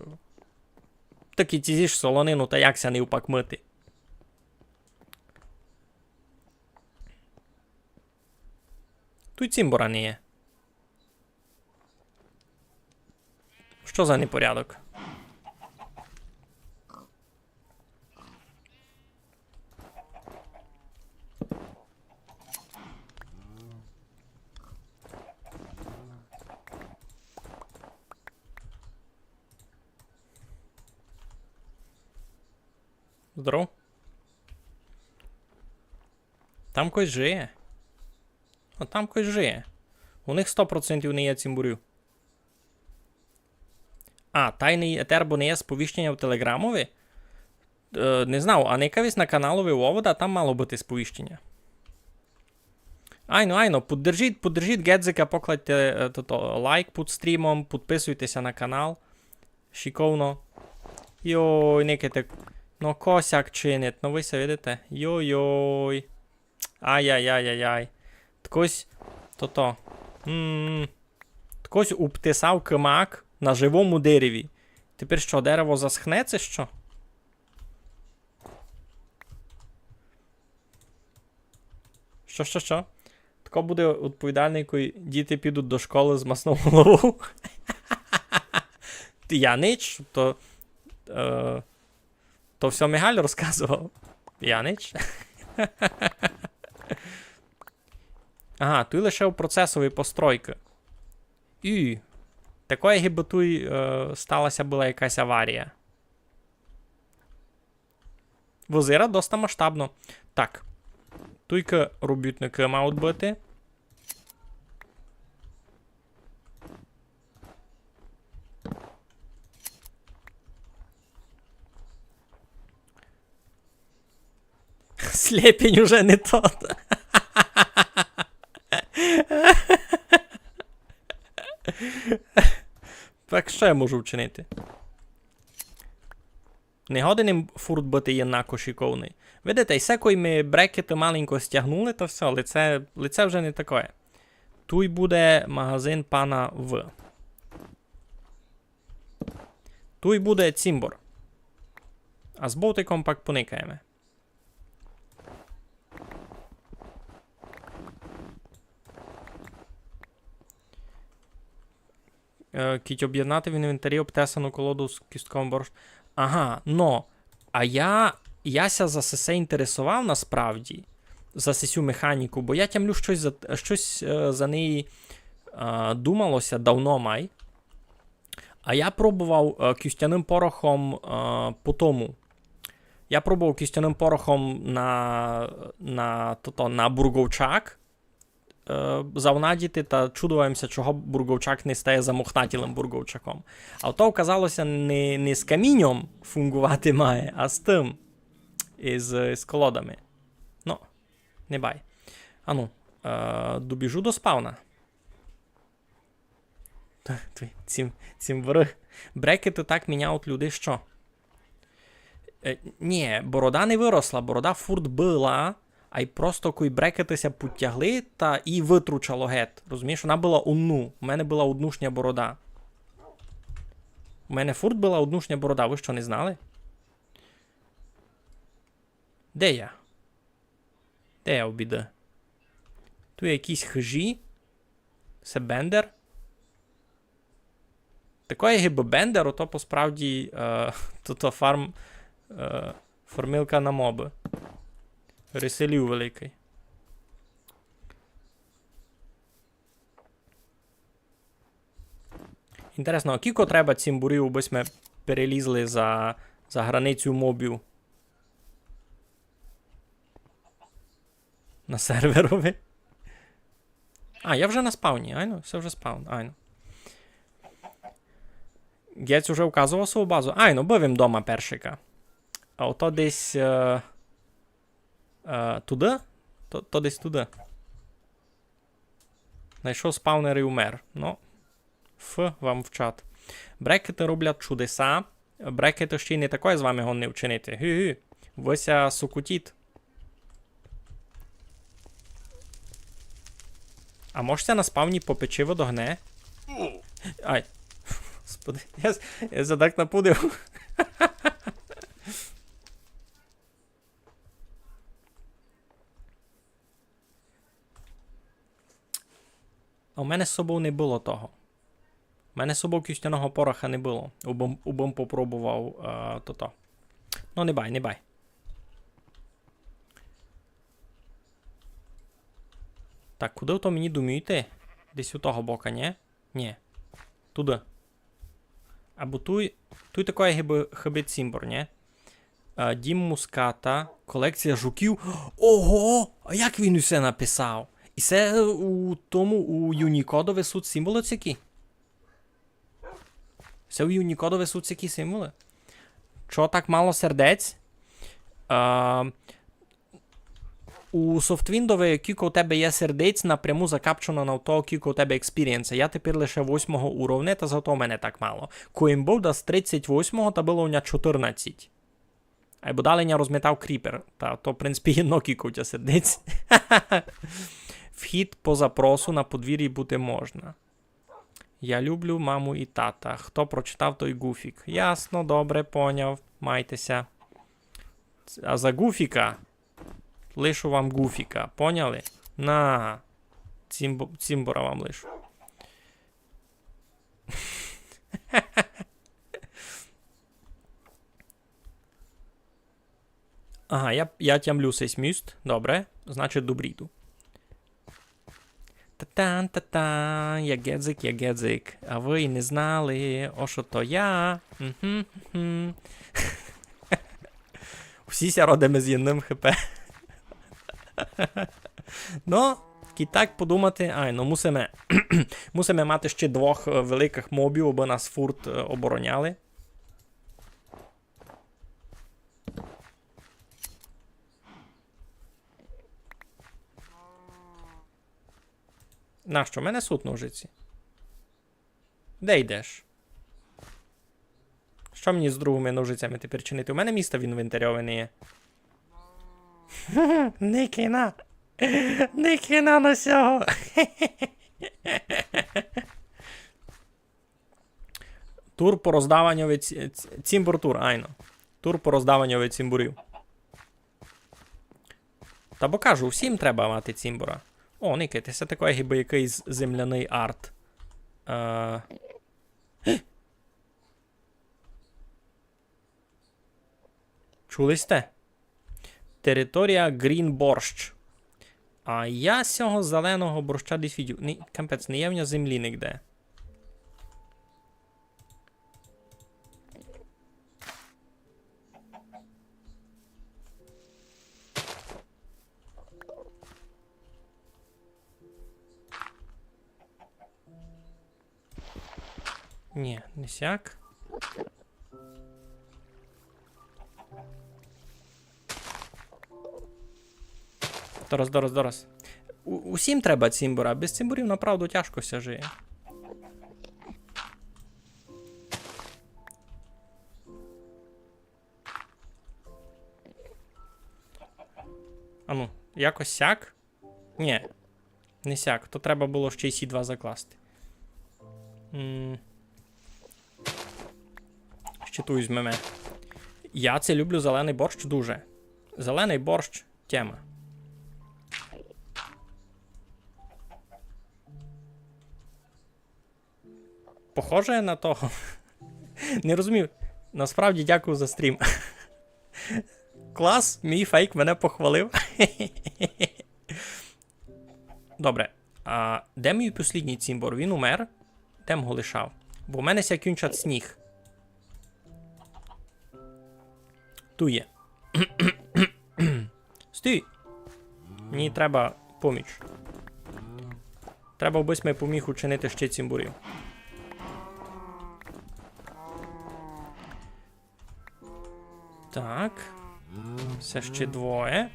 ты кіть зїш солонину, та як ся нив пак мыти? Туй цімбора не є. Што за непорядок? Здоров. Там когось жиє. А там когось жиє. У них сто процентів не є цімборів. А, тайный етербо не є сповіщеня в Телеґрамови? Е, не знав, а никав єсь на каналови у Овода, там мало быти сповіщеня. Айно, айно, поддержіть, поддержіть Ґедзика, покладьте, е, тото, лайк під стрімом, підписуйтеся на канал. Шиковно. Йой, никайте. Но косяк чинить, но вы ся видите. Йой-йой. Ай-яй-яй-яй-яй. Ткось, тото. М. Ткось обтесав кимак на живому дереві. Тепер што, дерево засхне, ци што? Што, што, што? Тко буде відповідальный, коли діти підуть до школы з маснов головов? Я нич, то, е, то всьо Мигаль розказовав. Я нич. Ага, туй лише у процесови постройкы. І такоє, гибы туй, е, стала ся была якась аварія. Возира доста масштабно. Так. Туйка робітникы мають быти. Слепень уже не тот. Так, што я можу вчинити? Не годен им фурт быти єднако шиковный. Видите, і се, кой ми брекеты маленько стягнули, то всьо, лице, лице вже не такоє. Туй буде магазин пана В. Туй буде цімбор. А з бовтиком пак поникаєме. Е, кідь обєднати в інвентарі обтесану колоду з кістковым борошном. Ага, но. А я, я ся за сесе інтересовав насправді, за сесю механіку, бо я тямлю штось за, штось, е, за неї, е, думало ся давно май. А я пробовав, е, кістяным порохом, е, по тому. Я пробовав кістяным порохом на, на, тото, на бурговчак, е, завнадіти, та чудовав им ся, чого бурговчак не стає замохнатілым бурговчаком. А то оказало ся не, не з каміньом фунґовати має, а з тым, із, із колодами. Ну, не бай. Ану, е, добіжу до спавна. Та, твій, цім, цімборы. Брекеты так міняють людей, што? Е, нї, борода не выросла, борода фурт была, ай просто кой брекеты ся підтягли, та і вытручало гет. Розумієш, она была одну. У мене была однушня борода. У мене фурт была однушня борода, вы што, не знали? Де я? Де я обіда? Туй якісь хыжі. Се бендер. Такоє гибы бендер, ото по справді, е, то, то фарм, е, фармилка на мобы. Реселів великый. Інтересно, а кілько треба цімборів, абы сьме перелізли за, за границю мобів? На серверови? А, я вже на спавні, айно, се вже спаун, айно. Гець уже указовав свою базу. Айно, быв им дома першика. А ото десь, е, е, туды? То, то десь туды. Найшов спавнер і умер. Ну, ф вам в чат. Брекеты роблять чудеса. Брекеты ще й не такоє з вами годні вчинити. Гу-гу. Вы ся сокотіть. А мож ся на спавні попечи водогне? Ай. Господи, я, с- я ся так напудив. А у мене з собов не было того. У мене з собов кістяного пороха не было. Убым, убым попробовав, е, тото. Ну, не бай, не бай. Так, куды то мені думаєте? Десь у того бока, нї? Нї. Туды. Або туй, туй такоє гибы, хыбы цімбор, нї? Е, дім муската, колекція жуків. Ого! А як він усе написав? І се у тому, у Юнікодови суть сімболы сякі? Се у Юнікодови суть сякі сімболы? Чого так мало сердець? Е, у Софтвіндови кілько у тебе є сердець напряму закапчено на то, кілько у тебе експірієнса. Я тепер лише восьмого уровня, та зато у мене так мало. Коли им быв десь тридцять восьмого, та было у ня чотирнадцять. Айбо далі ня розмітав кріпер. Та то, в принципі, єдно кілько у тя сердець. Вхід по запросу на подвір'ї бути можна. Я люблю маму і тата. Хто прочитав, той Гуфік. Ясно, добре, поняв. Майте ся. А за Гуфіка лишу вам Гуфіка. Поняли? На. Цімбо-, цімбора вам лишу. Ага, я, я тямлю сей міст. Добре. Значить, добрі йду. Та-тан, та-тан, я Гедзик, я Гедзик. А вы й не знали, о, што то я. Мгм, мгм. Усі ся родиме з єдным ХП. Ну, кідь так подумати, ай, ну, мусиме, мусиме мати ще двох, е, великых мобів, абы нас фурт, е, обороняли. Нащо? У мене суть ножиці. Де йдеш? Што мені з другыми ножицями тепер чинити? У мене міста в інвентарьови не є. Не кина. Не кина на сього. Тур по роздаваньови ці-, ці-, цімбор тур, айно. Тур по роздаваньови цімборів. Та бо кажу, всім треба мати цімбора. О, никайте, се такый гибы якыйсь земляный арт. Е, Чули сьте? Територія Грін Борщ. А я сього зеленого борща десь видів. Ні, капець, не є в нього землі нигде. Ні, не сяк. Дораз, дораз, дораз. У-, усім треба цімбора. Без цімборів направду тяжко ся жиє. Ану, якось сяк. Ні, не сяк. То треба было ще й сі два закласти. М. Ще ту візьмеме. Я це люблю зеленый борщ дуже. Зеленый борщ тема. Похоже на того. Не розумію. Насправді дякую за стрім. Клас, мій фейк мене похвалив. Добре. А де мій послідній цімбор? Він умер? Де м го лишав? Бо в мене ся кінчать сніг. Ту є. Стій! Мені треба поміч. Треба, обысь ми поміг учинити ще цімборів. Так. Се ще двоє.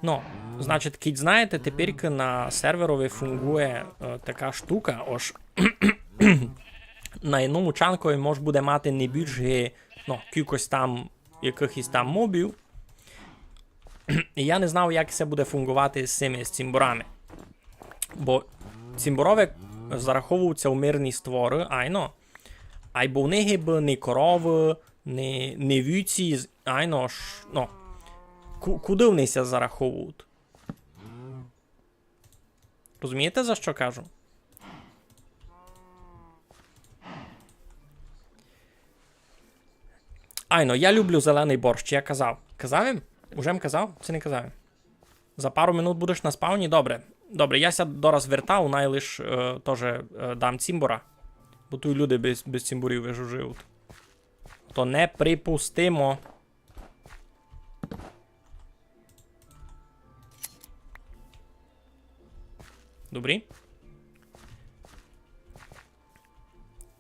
Ну, значить, кідь знаєте, тепер на серверови фунґує, е, така штука, ож на єдному чанкови мож буде мати не більш ги, ну, кількость там якыхось там мобів. І я не знав, як се буде фунґовати з сими, з цімборами. Бо цімборове зараховуються у мирні створы, айно. Айбо в них гибы не коровы, не, не вівці, з-, айно ж, ну. ку-, куды они ся зараховують? Розумієте, за што кажу? Айно, я люблю зеленый борщ, я казав. Казав им? Уже им казав? Ци не казав им? За пару минут будеш на спавні? Добре. Добре, я ся дораз вертав, най лиш, е, тоже, е, дам цімбора. Бо туй люди без, без цімборів вижу живуть. То неприпустимо. Добрі.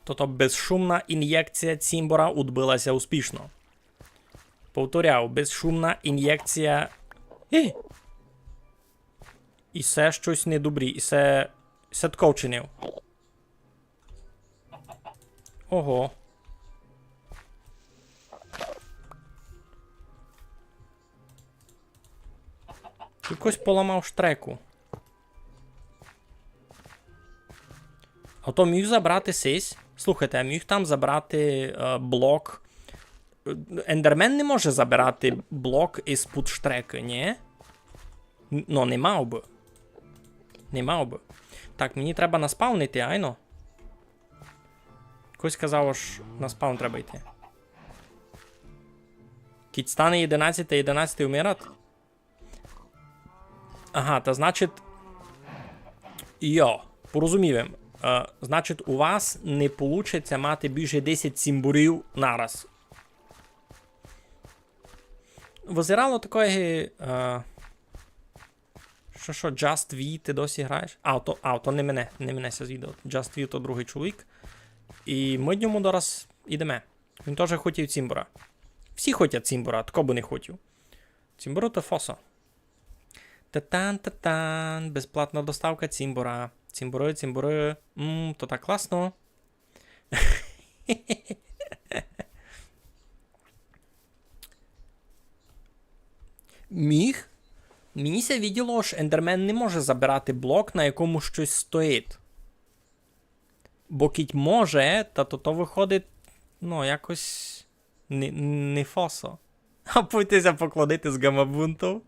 Тото безшумна інєкція цімбора удбила ся успішно. Повторяв, безшумна інєкція. Е! І се штось недобрі, і се, се тко вчинив. Ого. Якось поламав штреку. А то міг забрати сись? Слухайте, а міг там забрати, е, блок? Е, ендермен не може забирати блок із-під штрекы, ні? Н-, ну, не мав бы. Не мав бы. Так, мені треба наспавнити, айно. Хтось казав, ож на спаун треба йти. Кідь стане єдинадцяте, єдинадцяте умират? Ага, та значить. Йо, порозумів им. Е, значить, у вас не получить ся мати більше десять цімборів нараз. Визирало такоє, е, што, што, Just V, ты досі граєш? А, то, а, то не мене, не мене ся звідав. Just V то другый чоловік. І мы д ньому дораз ідеме. Він тоже хотів цімбора. Всі хотять цімбора, тко бы не хотів. Цімборы то фосо. Татан, татан, безплатна доставка цімбора. Цімборы, цімборы. М, то так класно. Міг? Мені ся виділо, ож ендермен не може забирати блок, на якому штось стоїть. Бо кідь може, та то, то выходить, ну, якось не, не фосо. А пойти ся поклонити з гамабунтом.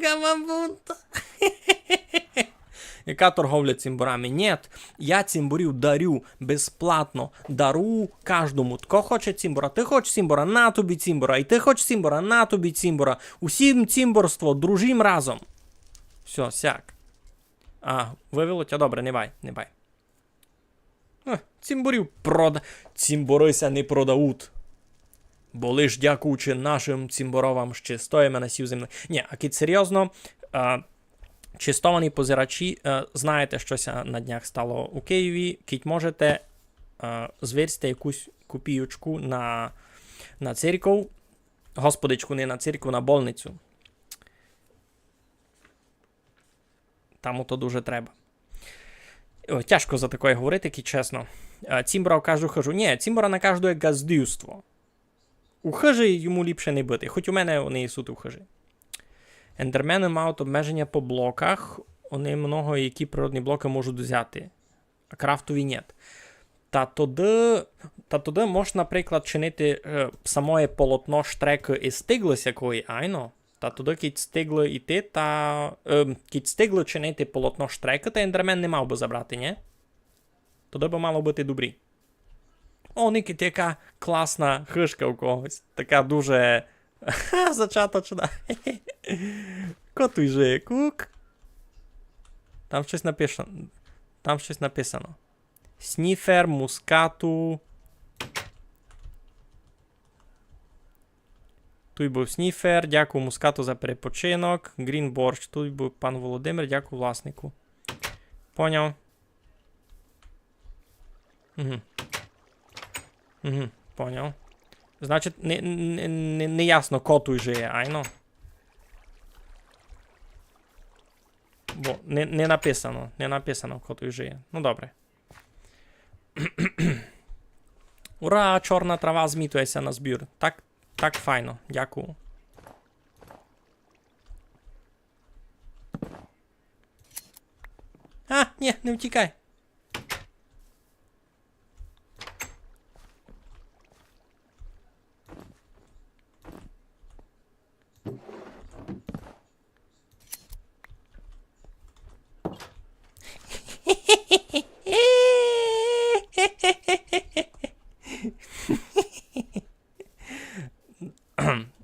Гамабунт. Яка торговля цімборами? Нєт, я цімборів дарю безплатно. Дару каждому. Тко хоче цімбора? Ты хочеш цімбора? На тобі цімбора. І ты хочеш цімбора? На тобі цімбора. Усім цімборство, дружім разом. Всьо, сяк. А, вывело тя? Добре, не бай, не бай. Е, цімборів прода-, цімборы ся не продають. Бо лиш дякуючи нашым цімборовам ще стоїме на сій землі. Нї, а кідь серйозно, а, честовані позирачі, е, знаєте, што ся на днях стало у Києві. Кідь можете, е, зверзте якусь копійочку на, на церков. Господичку, не на церков, на больницю. Там ото дуже треба. О, тяжко за такоє говорити, кідь чесно. Е, цімбора у кажду хыжу. Нї, цімбора на каждоє ґаздівство. У хыжі йому ліпше не быти, хоть у мене они суть у хыжі. Ендермены мають обмеженя по блоках, они много які природні блокы можуть взяти. А крафтові нєт. Та тогды, та тогды мож, наприклад, чинити, е, самоє полотно штрекы із тиглы сякої, айно. Та тогды кідь з тиглы йти, та, е, кідь з тиглы чинити полотно штрекы, та ендермен не мав бы забрати, нї? Тогды бы мало быти добрі. О, никайте, яка класна хыжка у когось. Така дуже зачаточна. Ко туй жиє? Кук. Там штось написано. Там штось написано. Сніфер, мускату. Туй быв сніфер, дякую мускату за перепочинок. Грін борщ, туй быв пан Володимир, дякую власнику. Поняв. Угу. Угу, поняв. Значить, не, не, не, не ясно, ко туй жиє, айно. Бо не, не написано, не написано, ко туй жиє. Ну, добре. Ура, чорна трава змітує ся на збір. Так, так файно, дякую. А, нї, не втікай.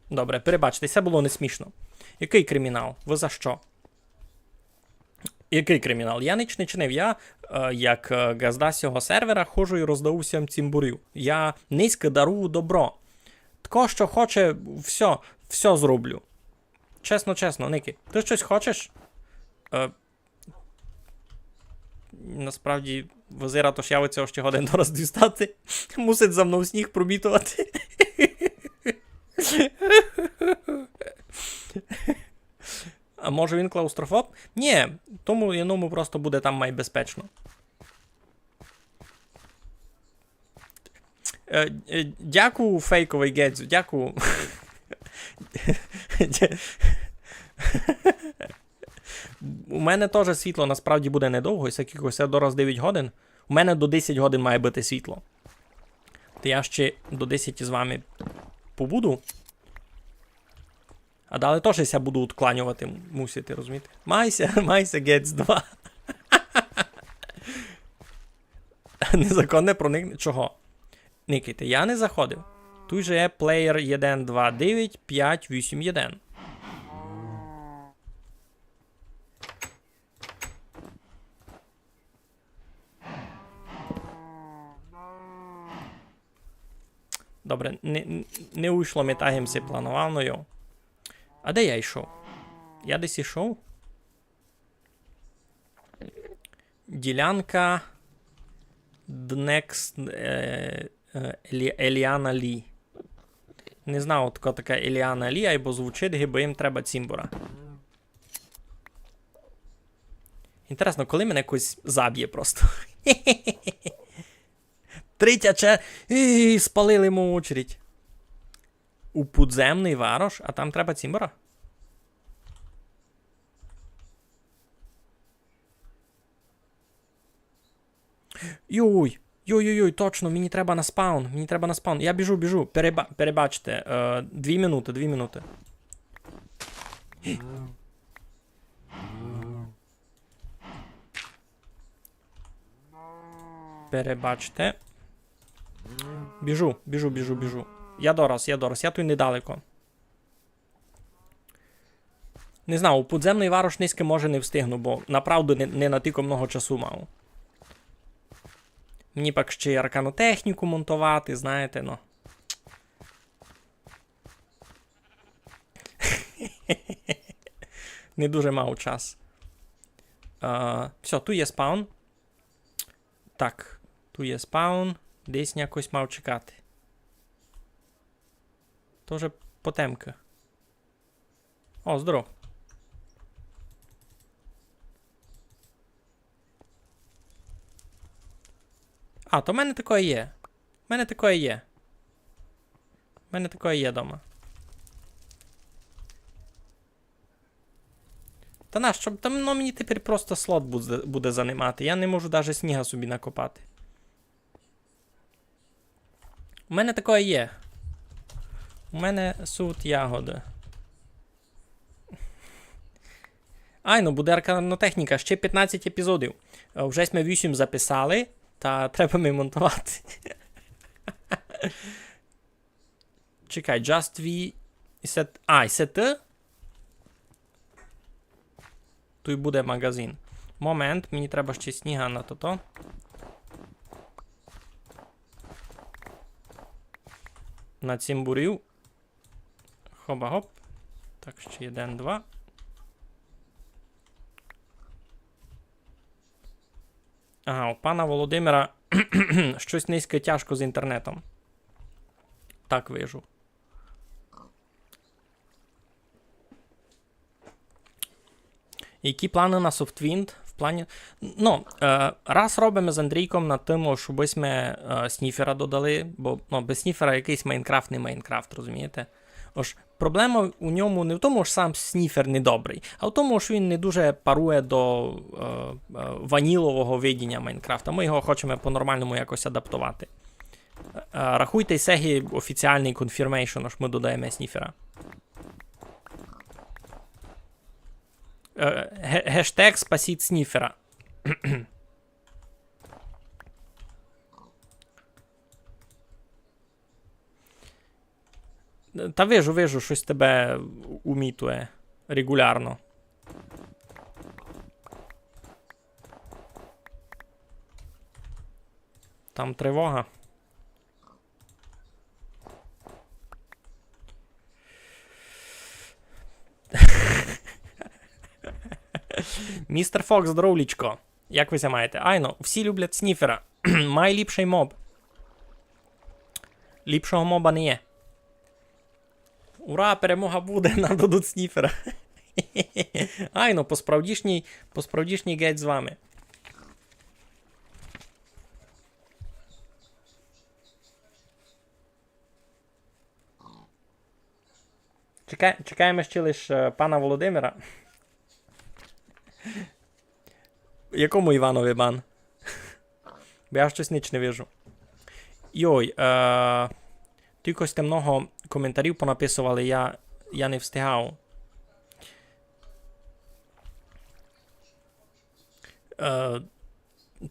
Добре, перебачте, се было несмішно. Якый кримінал? Вы за што? Якый кримінал? Я нич не чинив. Я, е, як, е, ґазда сього сервера, ходжу і роздаву всім цімборів. Я низько дарую добро. Тко, што хоче, всьо, всьо зроблю. Чесно, чесно, Никі, ты штось хочеш? Е, насправді, визира, то ж я від сього ще годен дораз дістати. Мусить за мнов сніг промітовати. А може він клаустрофоб? Нї, тому єдному просто буде там май безпечно. Е, е, дякую, фейковый Гедзю, дякую. У мене тоже світло насправді буде недовго, і се кілько, се дораз девять годин. У мене до десять годин має быти світло. Та я ще до десять з вами побуду. А далі тоже ся буду удкланьовати мусити, розумієте? Майся, майся, Гець два. Незаконне проникнення. Чого? Никайте, я не заходив. Туй же є плеєр один, два, девять, пять, вісім, один. Добре, не, не уйшло ми так, як ся планував, но йо. А де я йшов? Я десь йшов? Ділянка Днекс, е, е, Елі-, Еліана Лі. Не знав, хто така Еліана Лі, айбо звучить, гибы їм треба цімбора. Інтересно, коли мене хтось заб'є просто. Третя че-, і спалили мою очередь. У подземный варош, а там треба цімбора? Йой, йой, йой, йой, точно, мені треба на спаун, мені треба на спаун. Я біжу, біжу, переба-, перебачте. Е, дві минуты, дві минуты. Перебачте. Біжу, біжу, біжу, біжу. Я дораз, я дораз, я туй недалеко. Не знаю, у подземный варош нынька може не встигну, бо направду не, не натілько много часу мав. Мені пак ще й аркану техніку монтовати, знаєте, ну. Не дуже мав час. А, всьо, туй є спаун. Так, туй є спаун. Десь якось мав чекати. То вже потемка. О, здоров. А, то в мене такоє є. В мене такоє є. В мене такоє є дома. Та нащо? Там, ну, мені тепер просто слот буде, буде занимати. Я не можу даже сніга собі накопати. У мене такоє є. У мене суть ягоды. Айно, буде арканотехніка, ще пятнадцять епізодів. Е, вже сьме вісім записали, та треба ми монтовати. Чекай, just we... і се, а, і се ты? Туй буде магазин. Момент, мені треба ще сніга на тото. На цімбурів. Хоба-гоп. Так, ще один, два. Ага, у пана Володимира штось нынька тяжко з інтернетом. Так вижу. Які планы на Softwind в плані? Ну, е, раз робиме з Андрійком над тым, щоб мы, е, сніфера додали, бо, ну, без сніфера якыйсь Майнкрафт не Майнкрафт, розумієте? Ож проблема у ньому не в тому, що сам сніфер недобрый, а в тому, що він не дуже парує до, е, е, ванілового видіння Майнкрафта. Мы його хочеме по-нормальному якось адаптовати. Е, рахуйте, се ги офіціалный confirmation, ож мы додаєме сніфера. Е, ге-, гештег «Спасіть сніфера». Та вижу, вижу, штось тебе умітує регулярно. Там тривога. Містер Фокс, здоровлічко. Як вы ся маєте? Айно, всі люблять Сніфера. Майліпшый моб. Ліпшого моба не є. Ура, перемога буде, нам дадуть Сніфера. Айно, по-справдішній, по-справдішній геть з вами. Чекай-, чекаєме ще лиш, е, пана Володимира. Якому Іванови бан? Бо я штось нич не вижу. Йой, е, тілько сте много коментарів понаписовали, я, я не встигав. Е,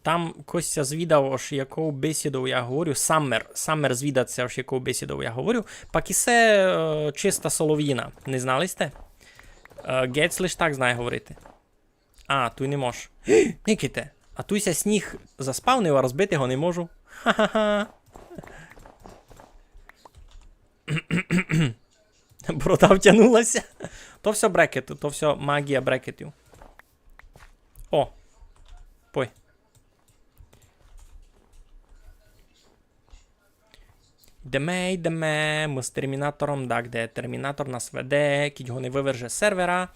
там хтось ся звідав, ож яков бесідов я говорю. Саммер. Саммер звідать ся, ож яков бесідов я говорю. Пак исе, е, чиста соловїна. Не знали сте? Е, Гець лиш так знає говорити. А, туй не мож. Никайте. А туй ся сніг заспавнив, а розбити го не можу. Ха-ха-ха. Борода втягнула ся. То всьо брекеты, то всьо магія брекетів. О. Пой. Йдеме, йдеме, мы з термінатором, так, де термінатор нас веде, кідь го не выверже з сервера.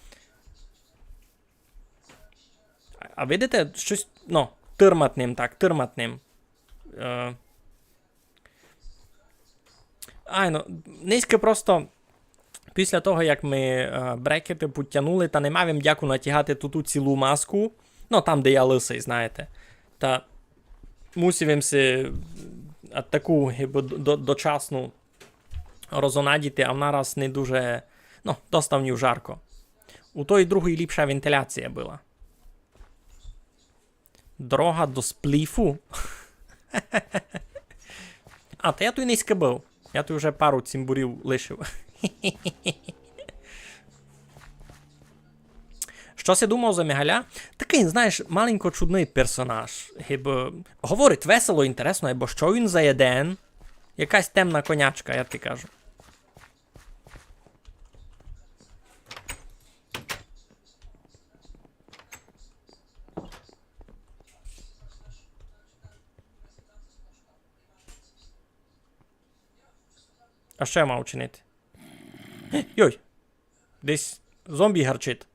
А, а видите, штось, ну, тырмать ним, так, тырмать ним. Е, Ай, ну, нынька просто після того, як мы, е, брекеты пудтянули, та не мав им дяку натягати ту, ту цілу маску, ну, там, де я лысый, знаєте. Та мусив им си, е, таку, гибы, до-, дочасну розонадіти, а вона раз не дуже, ну, доста в ній жарко. У той другої ліпша вентиляція была. Дорога до Спліфу? А, та я туй нынька быв. Я туй уже пару цімбурів лишив. Што си думав за Мігаля? Такый, знаєш, маленько чудный персонаж. Гибы говорить весело, інтересно, айбо што він за єден? Якась темна конячка, я ти кажу. А што я мав учинити? Йой! Десь зомбі гарчить.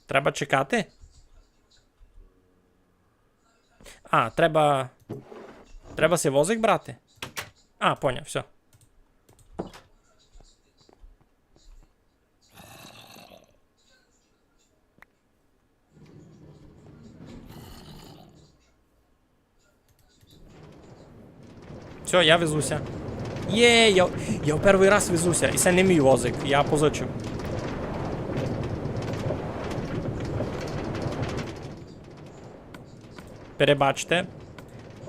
Треба чекати? А, треба, треба си возик брати? А, поняв, всьо. Всьо, я везу ся. Є, я, я в первый раз везу ся. И се не мій возик, я позичив. Перебачте.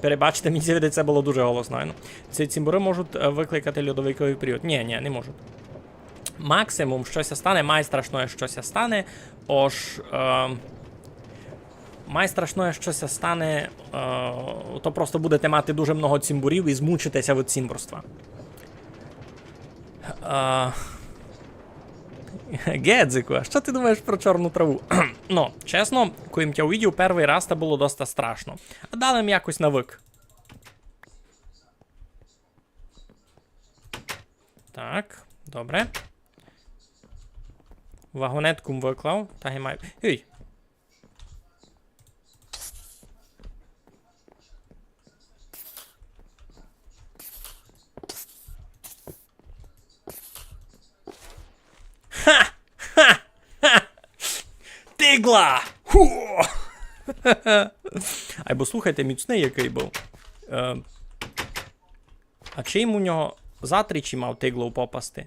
Перебачте, мені ся видить, се было дуже голосно, айно. Ці цімборы можуть, е, выкликати льодовиковый період. Нї, нї, не можуть. Максимум, што ся стане, май страшноє, што ся стане, ож, е, май страшноє, што ся стане, е, то просто будете мати дуже много цімборів и змучите ся від цімборства. Е, Гедзику, а што ты думаєш про чорну траву? Ну, чесно, коли м тя увидів первый раз, то было доста страшно. А далі м якось навык. Так, добре. Вагонетку м выклав. Та ги май. Ей! Ха! Ха! Ха! Тигла! Ху! Айбо слухайте, міцный якый быв. Е, а чим у нього затричі мав тиглов попасти?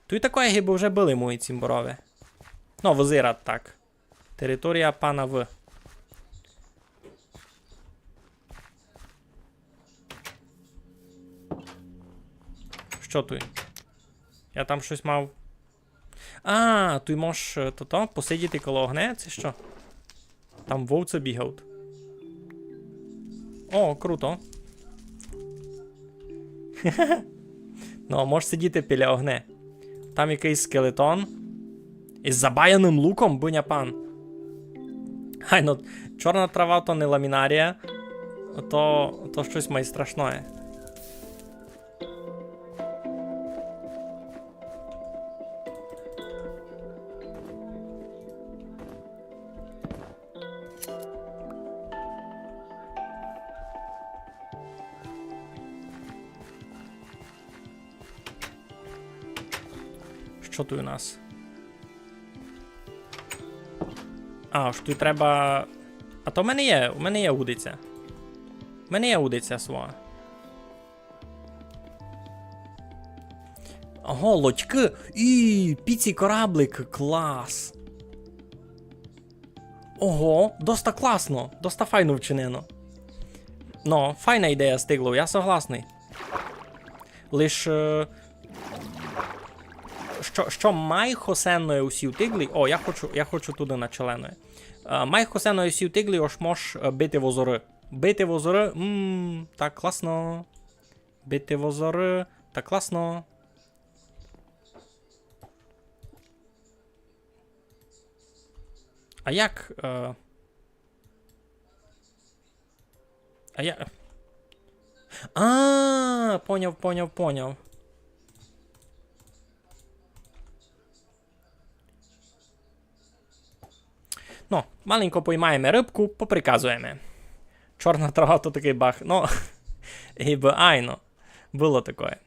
Туй такоє гибы вже были мої цімборове. Ну, визирать так. Територія пана В. Што туй? Я там штось мав. А, туй можеш, е, тото, посидіти коло огня, ци што? Там вовци бігають. О, круто. Ну, а можеш сидіти біля огня. Там якыйсь скелетон. Із забаяным луком, буня пан. Ай, ну, чорна трава то не ламінарія, то, то штось май страшноє. Што туй у нас? А, ож туй треба. А то в мене є, у мене є удиця. У мене є удиця своя. Ого, лодькы. І, піці кораблик, клас. Ого, доста класно, доста файно вчинено. Ну, файна ідея з тиглов, я согласный. Лиш, е, што, што май хосенноє у сій тиглі? О, я хочу, я хочу туды на челеноє. Е, май хосенноє у сій тиглі, ож мож, е, бити возоры. Бити возоры, мм, так класно. Бити возоры, так класно. А як, е, а я... А, поняв, поняв, поняв. Ну, маленько поймаєме рыбку, поприказуєме. Чорна трава то такый баг. Ну, гибы айно. Было такоє.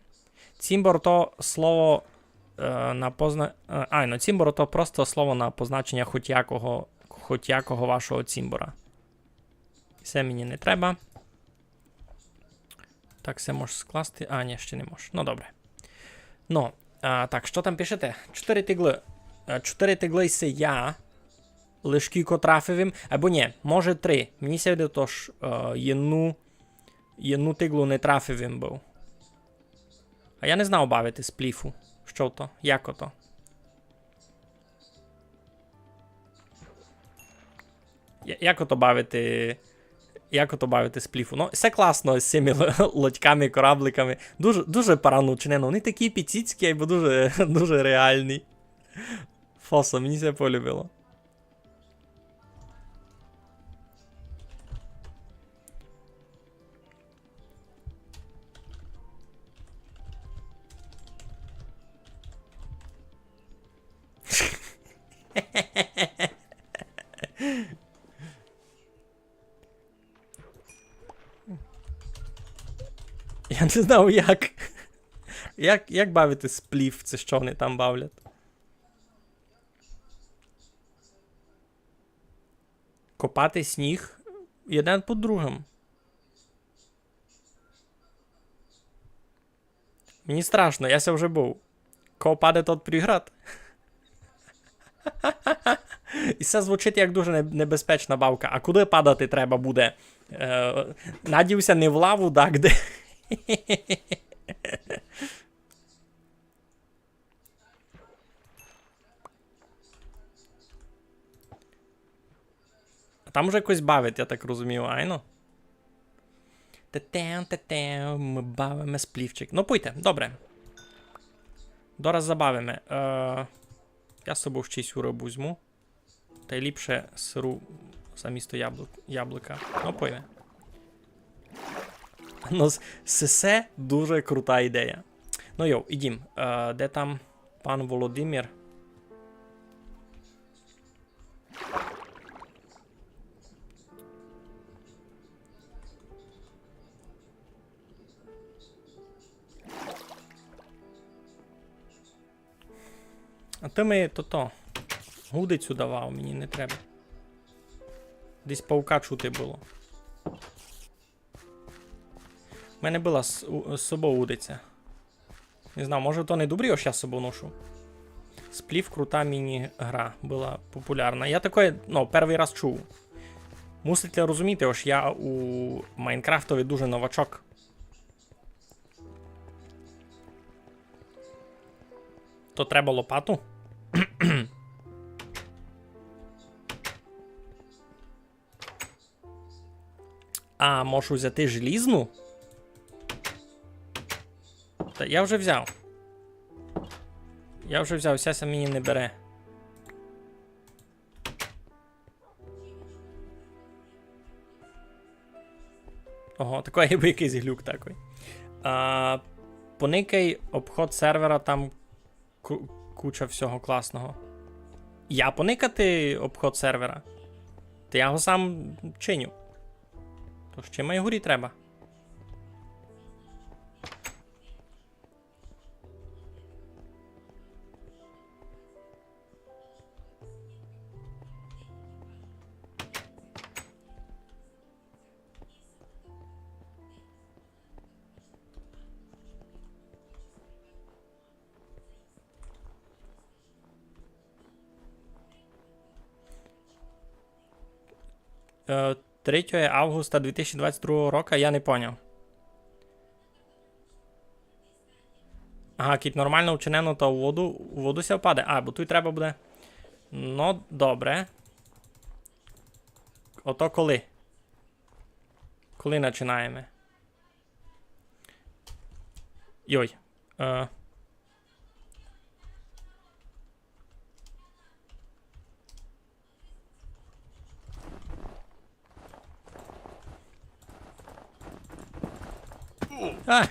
Цімбор то слово, е, на позна-, е, айно, цімбор то просто слово на позначеня хоть якого, хоть якого вашого цімбора. Се мені не треба. Так, се можеш скласти. А, ні, ще не можеш. Ну, добре. Ну, а, так, што там пишете? Чотыри тиглы. Е, чотыри тиглы се я. Лиш кілько трафив им. Або ні, може три. Мені ся видить, ож, е, єдну, єдну тиглу не трафив им быв. А я не знав бавити з пліфу. Што то? Як ото? Я-, як ото бавити, як ото бавити з пліфу? Ну, всьо класно з цими л-, лодьками, корабликами. Дуже, дуже парадно вчинено. Они такі піціцькі, айбо дуже, дуже реалні. Фосо, мені ся полюбило. Я не знав, як. Як, як бавити з пліф, ци што они там бавлять? Копати сніг єден по другым. Мені страшно, я ся вже быв. Ко паде, тот приград. І се звучить як дуже не-, небезпечна бавка. А куды падати треба буде? Е, надію ся, не в лаву, так, де. А там уже якось бавить, я так розумію, айно? Тетем, тетем, мы бавиме з пліфчик. Ну, пойте, добре. Дораз забавиме. Е, я з собов ще й сю рыбу возьму. Тай ліпше сыру замісто яблук-, яблука. Ну, пойме. Ну, с-, се, се дуже крута ідея. Ну, йо, ідім. Е, де там пан Володимир? А ты ми тото. Гудицю давав, мені не треба. Десь павука чути было. У мене была з, у, з собов удиця. Не знаю, може то не добрі, ож я з собов ношу. Спліф — крута міні-гра, была популярна. Я такоє, ну, первый раз чув. Мусите розуміти, ож я у Майнкрафтови дуже новачок. То треба лопату? А, можу взяти желізну? Та я вже взяв. Я вже взяв, ся ся мені не бере. Ого, такой якийсь глюк такой. А, поникай обход сервера, там ку-, куча всього класного. Я поникати обход сервера? Та я го сам чиню. То ще май горі треба. Е, третього августа дві тисячі двадцять другого року, я не поняв. Ага, кідь нормално вчинено, то у воду, у воду ся впаде. А, бо туй треба буде. Ну, добре. Ото коли? Коли починаємо? Йой. Е. А!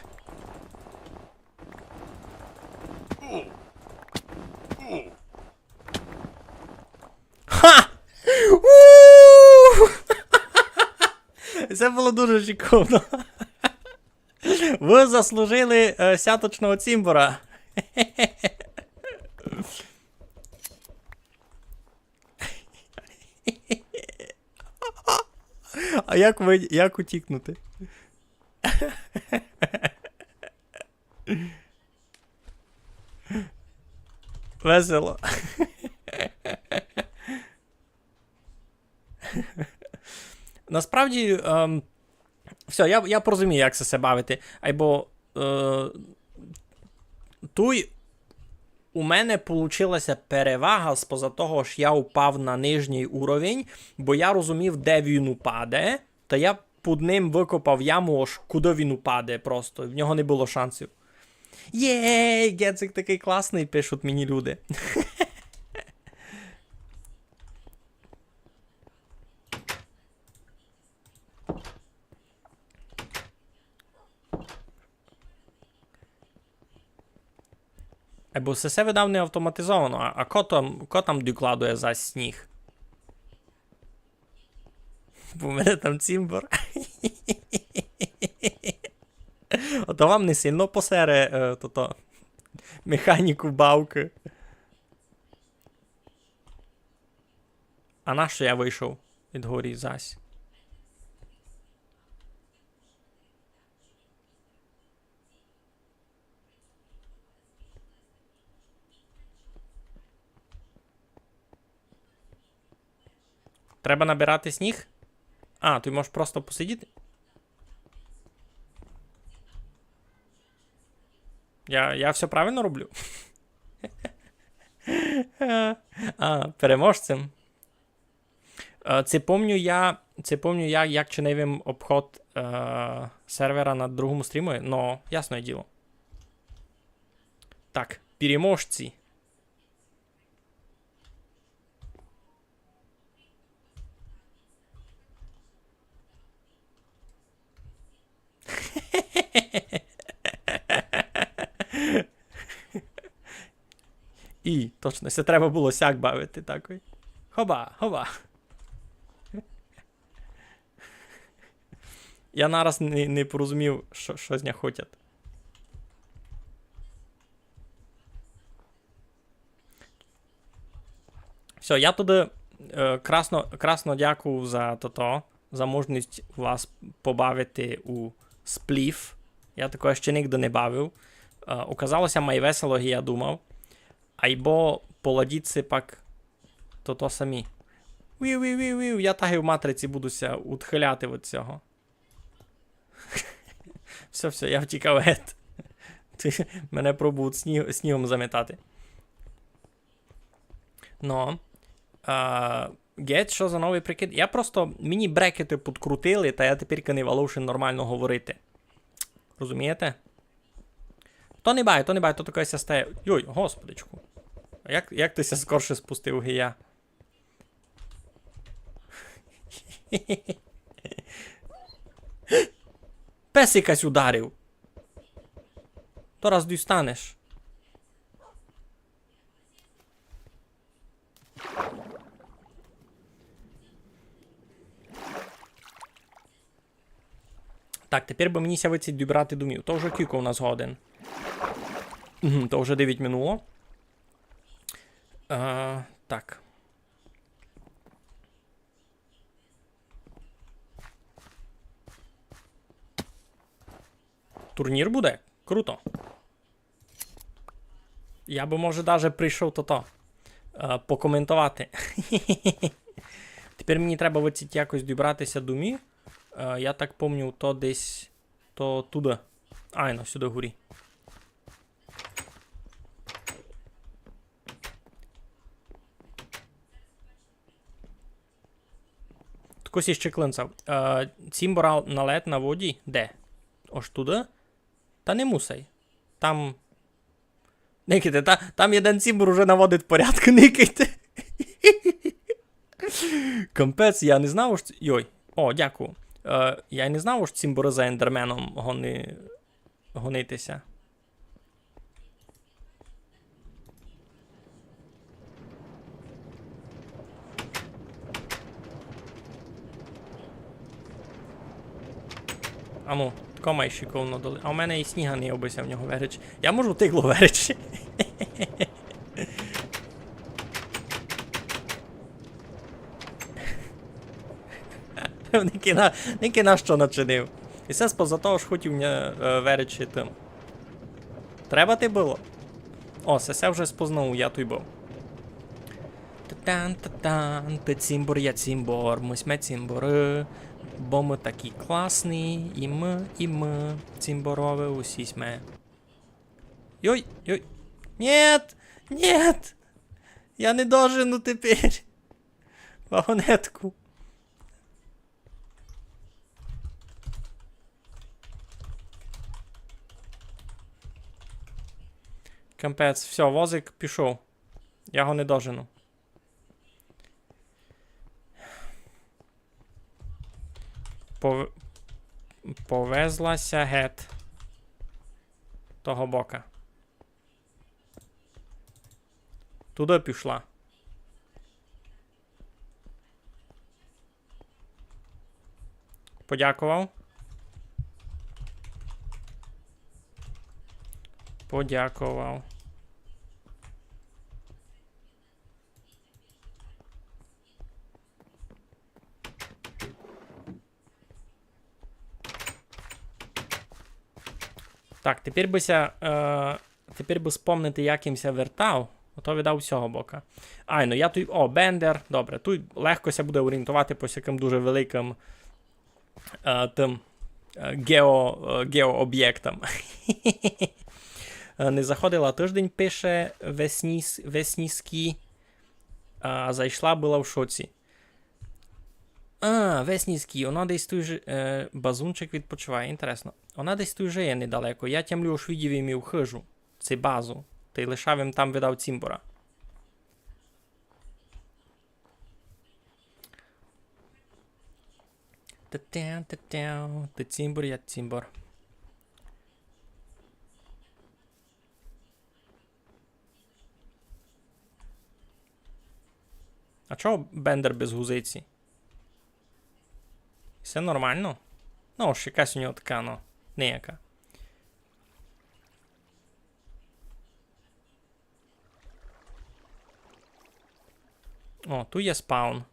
Ха! У! Се было дуже шиковно. Вы заслужили, е, сяточного цімбора. А як вы, як утікнути? Весело. Насправді, ем, всьо, я, я порозумів, як се, се бавити. Айбо, е, туй у мене получила ся перевага споза того, ож я упав на нижній уровень, бо я розумів, де він упаде, та я під ним выкопав яму, ож куды він упаде просто, в нього не было шансів. Єй, Гедзик такый класный, пишуть мені люди. Айбо се, се видав не автоматизовано, а, а ко там, ко там докладує за сніг? Бо в мене там цімбор. Ото вам не сильно посере, е, тото, механіку бавкы. А нащо я вышов ид горі зась? Треба набирати сніг? А, ты можеш просто посидіти? Я, я всьо правильно роблю? А, переможцем. Е, ци помню я, ци помню я, як чинив им обход, е, сервера на другому стрімови? Но, ясне діло. Так, переможці. І, точно, се треба было сяк бавити, такой. Хоба, хоба. Я нараз не, не порозумів, што, што з ня хотять. Всьо, я туды, е, красно, красно дякую за тото, за можность вас побавити у спліф. Я такого ще нигде не бавив. Е, оказало ся май весело, як я думав. Айбо поладіться пак тото самі. Вів-вів-вів-вів, я так і в Матриці буду ся утхиляти від сього. Всьо, всьо, я втікав гет. Ты мене пробують сні-, снігом заметати. Ну. А, гет, што за новый прикид? Я просто, мені брекеты підкрутили, та я тепер не валовши нормално говорити. Розумієте? То не бай, то не бай, то таке ся стає. Йой, господичку. А як, як ты ся скорше спустив, ги я? Песика сь ударив. Дораз дістанеш. Так, тепер бы мені ся выдцить добрати домів. То вже кілько у нас годин? Мгм, то вже девять минуло. А, так. Турнір буде? Круто. Я бы, може, даже прийшов тото, е, покоментовати. Тепер мені треба выдцить якось добрати ся домів. Е, я так помню, то десь, то туды. Айно, сюды горі. Ткось іщи клинцав. Е, цімбор на лед на воді? Де? Ож туды? Та не мусай. Там. Никайте, та, там єден цімбор уже наводить порядок, никайте. Капець, я не знав, ож ц-, йой. О, дякую. Е, я не знав, ож цімборы за ендерменом гони-, гонити ся. Ану, тако май шиковно доли. А у мене і сніга не обися в нього веречи. Я можу тигло веречи. Никі на, никі на што начинив. І се споза того, ож хотів ня, е, веречи тым. Треба ти было? О, се, се вже спознав, я туй быв. Та-тан, та-тан, ты цімбор, я цімбор, мы сьме цімборы, бо мы такі класні, і мы, і мы, цімборовы усі сьме. Йой, йой. Нєт! Нєт! Я не дожену тепер. Вагонетку. Капець, всьо, возик пішов. Я го не дожену. Пов-, повезла ся гет того бока. Туды пішла. Подякував. Подякував. Так, тепер бы ся, е, тепер бы спомнити, як им ся вертав, ото видав з сього бока. Ай, ну я туй, о, бендер, добре, туй легко ся буде орієнтовати по всякым дуже великым, е, тым, е, гео-, е, геообєктам. Е, не заходила тыждень, пише Весніс-, Весніські, а зайшла, была в шоці. А, Весніські, она десь туй же, е, базунчик відпочиває, інтересно. Она десь туй же є недалеко. Я тямлю, ож видів им її хыжу, ци базу. Тай лишав им там, видав, цімбора. Та-тя, та-тя, ты цімбор, я цімбор. А чого бендер без гузиці? Всьо нормално? Ну, ож якась у нього така, ну, неяка. О, туй є спаун.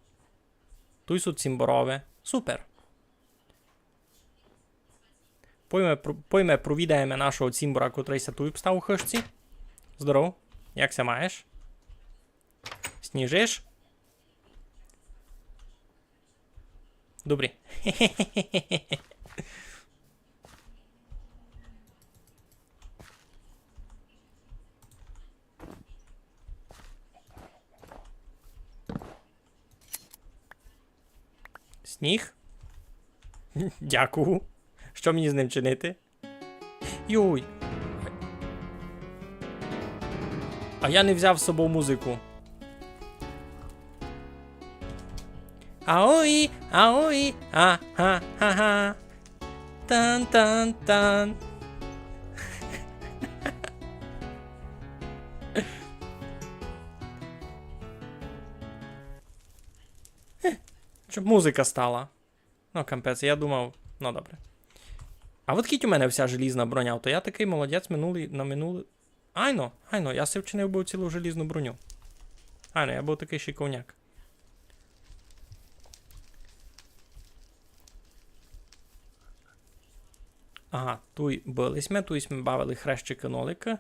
Туй суть цімборове. Супер. Пойме, про-, пойме, провідаєме нашого цімбора, котрый ся туй обстав у хыжці. Здоров. Як ся маєш? Сніжиш? Добрі. Сніг? Дякую. Што мені з ним чинити? Юй. А я не взяв з собою музику. Аої, аої, а-ха-ха-ха. Тан-тан-тан. Чо музика стала? Ну, капець, я думав, ну, добре. А от кіть у мене вся желізна броня, то я такый молодець минулый, на минулый. Айно, айно, я си вчинив быв цілу желізну броню. Айно, я быв такый шиковняк. Ага, туй были сьме, туй сьме бавили хрещикы-ноликы.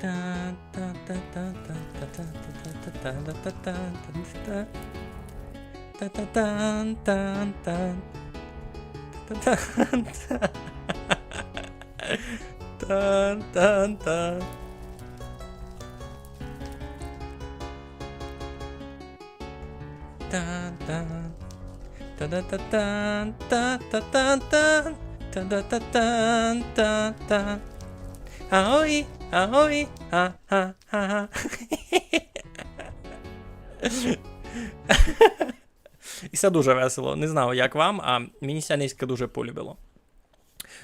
Тан-тан. Та-да-та-тан, та-да-та-тан, та-да-та-тан, та-та. Аої, аої, а-ха-ха-ха. І се дуже весело. Не знаю, як вам, а мені ся нынька дуже полюбило.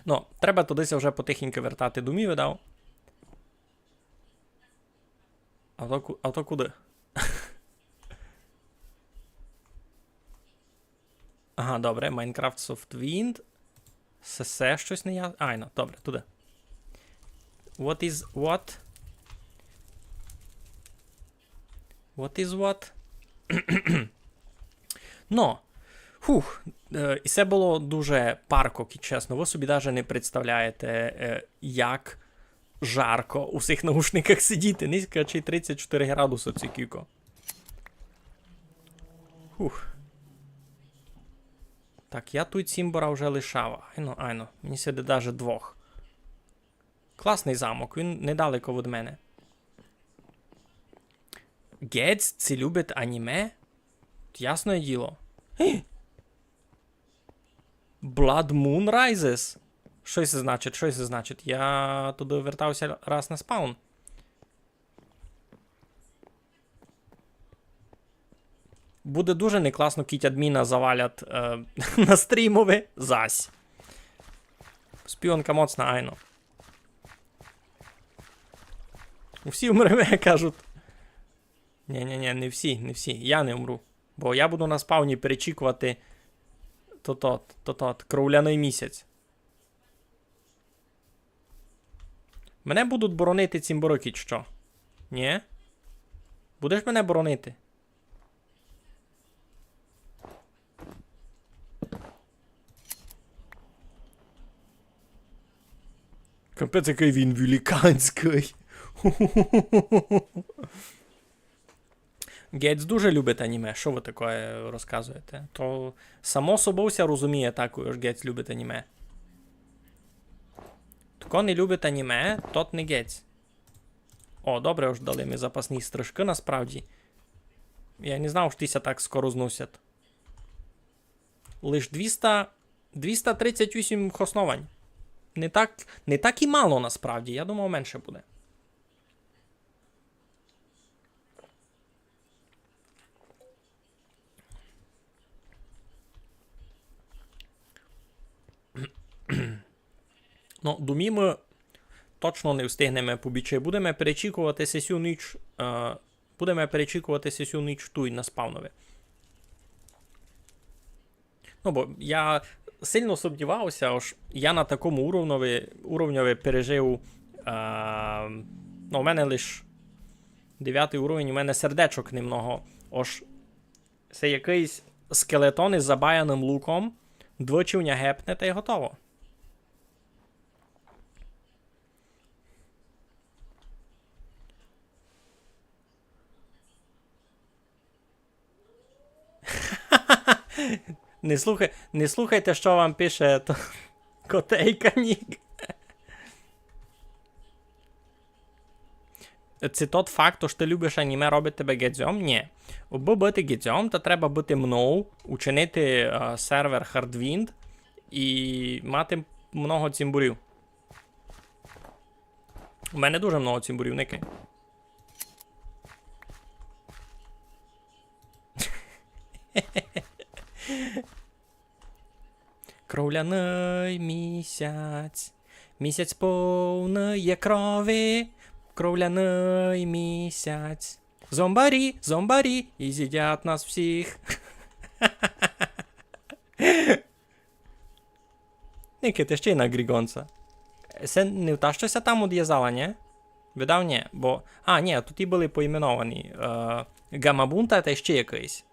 Ну, треба туды ся вже потихеньку вертати домів, видав. А то ку-, а то куды? Ага, добре, Minecraft Softwind. Се, се штось не я. Айно, добре, туды. What is what? What is what? Но, хух, е, і се было дуже парко, кідь чесно. Вы собі даже не представляєте, е, як жарко у сих наушниках сидіти. Нынька чи тридцять чотыри градусы ци кілько. Хух. Так, я туй цімбора вже лишав. Айно, айно. Мені сюды даже двох. Класный замок, він недалеко від мене. Гець, ци любить аніме? Ясне діло. Гей! Blood Moon Rises. Што се значить, што се значить? Я туды вертав ся раз на спаун. Буде дуже некласно, кідь адміна завалять, е, на стрімови зась. Шпіонка моцна, айно. Усі умреме, кажуть. Нє, нє, нє, не всі, не всі. Я не умру. Бо я буду на спауні перечікувати тот, тот, тот кровляный місяць. Мене будуть боронити цімборы, кідь што. Нє? Будеш мене боронити? Капець, якый він великанськый. Гець дуже любить аніме. Што вы такоє розказуєте? То само собою ся розуміє також, Гець любить аніме. Хто не любить аніме, тот не Гець. О, добре, ож дали ми запасні стрижкы, насправді. Я не знав, што ті ся так скоро зносять. Лиш двіста, двіста тридцять вісім хосновань. Не так, не так і мало, насправді. Я думав, менше буде. Ну, домів мы точно не встигнеме побічи. Будеме перечікувати сесю ніч, е, будеме перечікувати сесю ніч туй на спавнови. Ну, бо я сильно сумнівався, ож я на такому уровнови, уровньови пережив, е, ну, у мене лиш девятый уровень, у мене сердечок немного. Ож се якыйсь скелетон із забаяным луком, двічі в ня гепне, та й готово. Не слухай-, не слухайте, што вам пише то, котейка нік. ци тот факт, ож ты любиш аніме, робить тебе ґедзьом? Нї. Абы быти ґедзьом, та треба быти мнов, учинити, е, сервер Hardwind і мати много цімборів. У мене дуже много цімборів, никай. Кровляный місяць, місяць повный є крови, кровляный місяць. Зомбарі, зомбарі, і з'їдять нас всіх. Никайте, ще й на Ґріґонца. Се не та, што ся там одвязала, нї? Видав, нї, бо... А, нї, туй і были поіменовані. Е, Ґамабунта та ще якыйсь.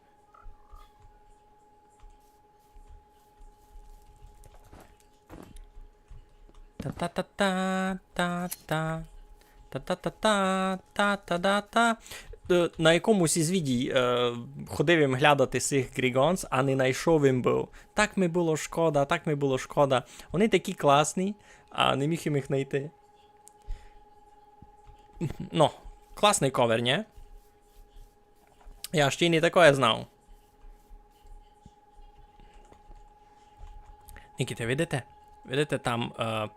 Та-та-та-та, та-та. Та-та-та-та, та-та-та-та. Е, на якомусь из відій, е, ходив им глядати сих Ґріґонц, а не найшов им быв. Так ми было шкода, так ми было шкода. Они такі класні, а не міг им їх найти. Но, класный ковер, нї? Я ще й не такоє знав. Никайте, видите? Видите, там, е,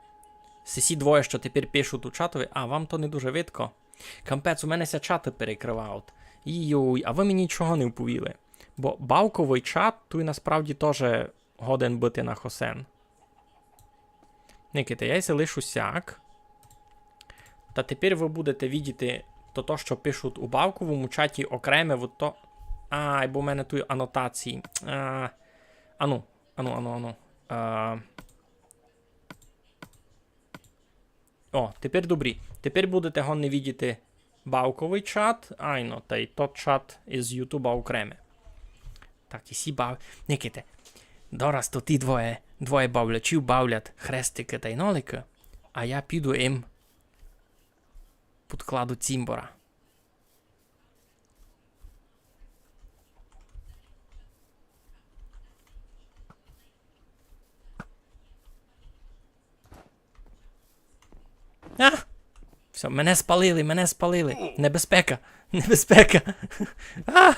сесі двоє, што тепер пишуть у чатови, а вам то не дуже видко. Капець, у мене ся чаты перекрывають. Йой, а вы мені нічого не вповіли. Бо бавковый чат туй насправді тоже годен быти на хосен. Никайте, я ся лишу сяк. Та тепер вы будете видіти то, то, што пишуть у бавковому чаті окреме, вот то. Ай, бо в мене туй анотації. А, ану, ану, ану, ану. А, о, тепер добрі. Тепер будете годні видіти бавковый чат, айно, та й тот чат из Ютуба окреме. Так, і сі бав-, никайте. Дораз то ті двоє, двоє бавлячів бавлять хрестикы та й ноликы, а я піду им подкладу цімбора. А! Всьо, мене спалили, мене спалили. Небезпека, небезпека. А!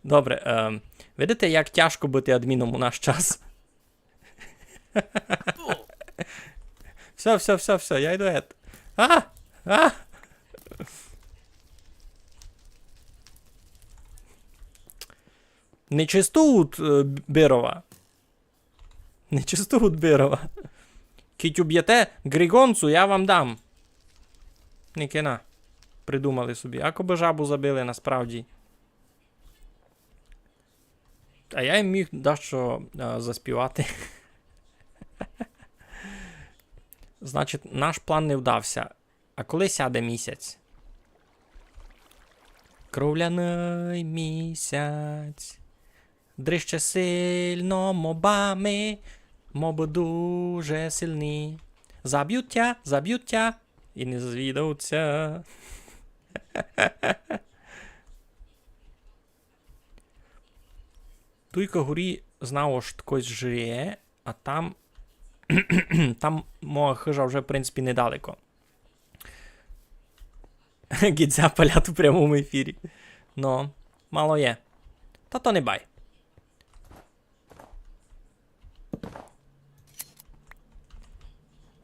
Добре, ем, видите, як тяжко быти адміном у наш час? Всьо, всьо, всьо, всьо, я йду гет. А! А! Не чистують, е, Бирова. Не чистують Бирова. Кідь убєте Ґріґонцу, я вам дам. Никай на. Придумали собі. Ако бы жабу забили насправді. А я їм міг дашто, а, заспівати. Значить, наш план не вдався. А коли сяде місяць? Кровляный місяць. Дрижче сильно мобами. Мобы дуже сильні. Забють тя, забють тя. І не звідавуть ся. Туйка горі знав, ож хтось жиє, а там, там моя хыжа вже, в принципі, недалеко. Гідзя палять у прямому ефірі. Но, мало є. Та то не бай.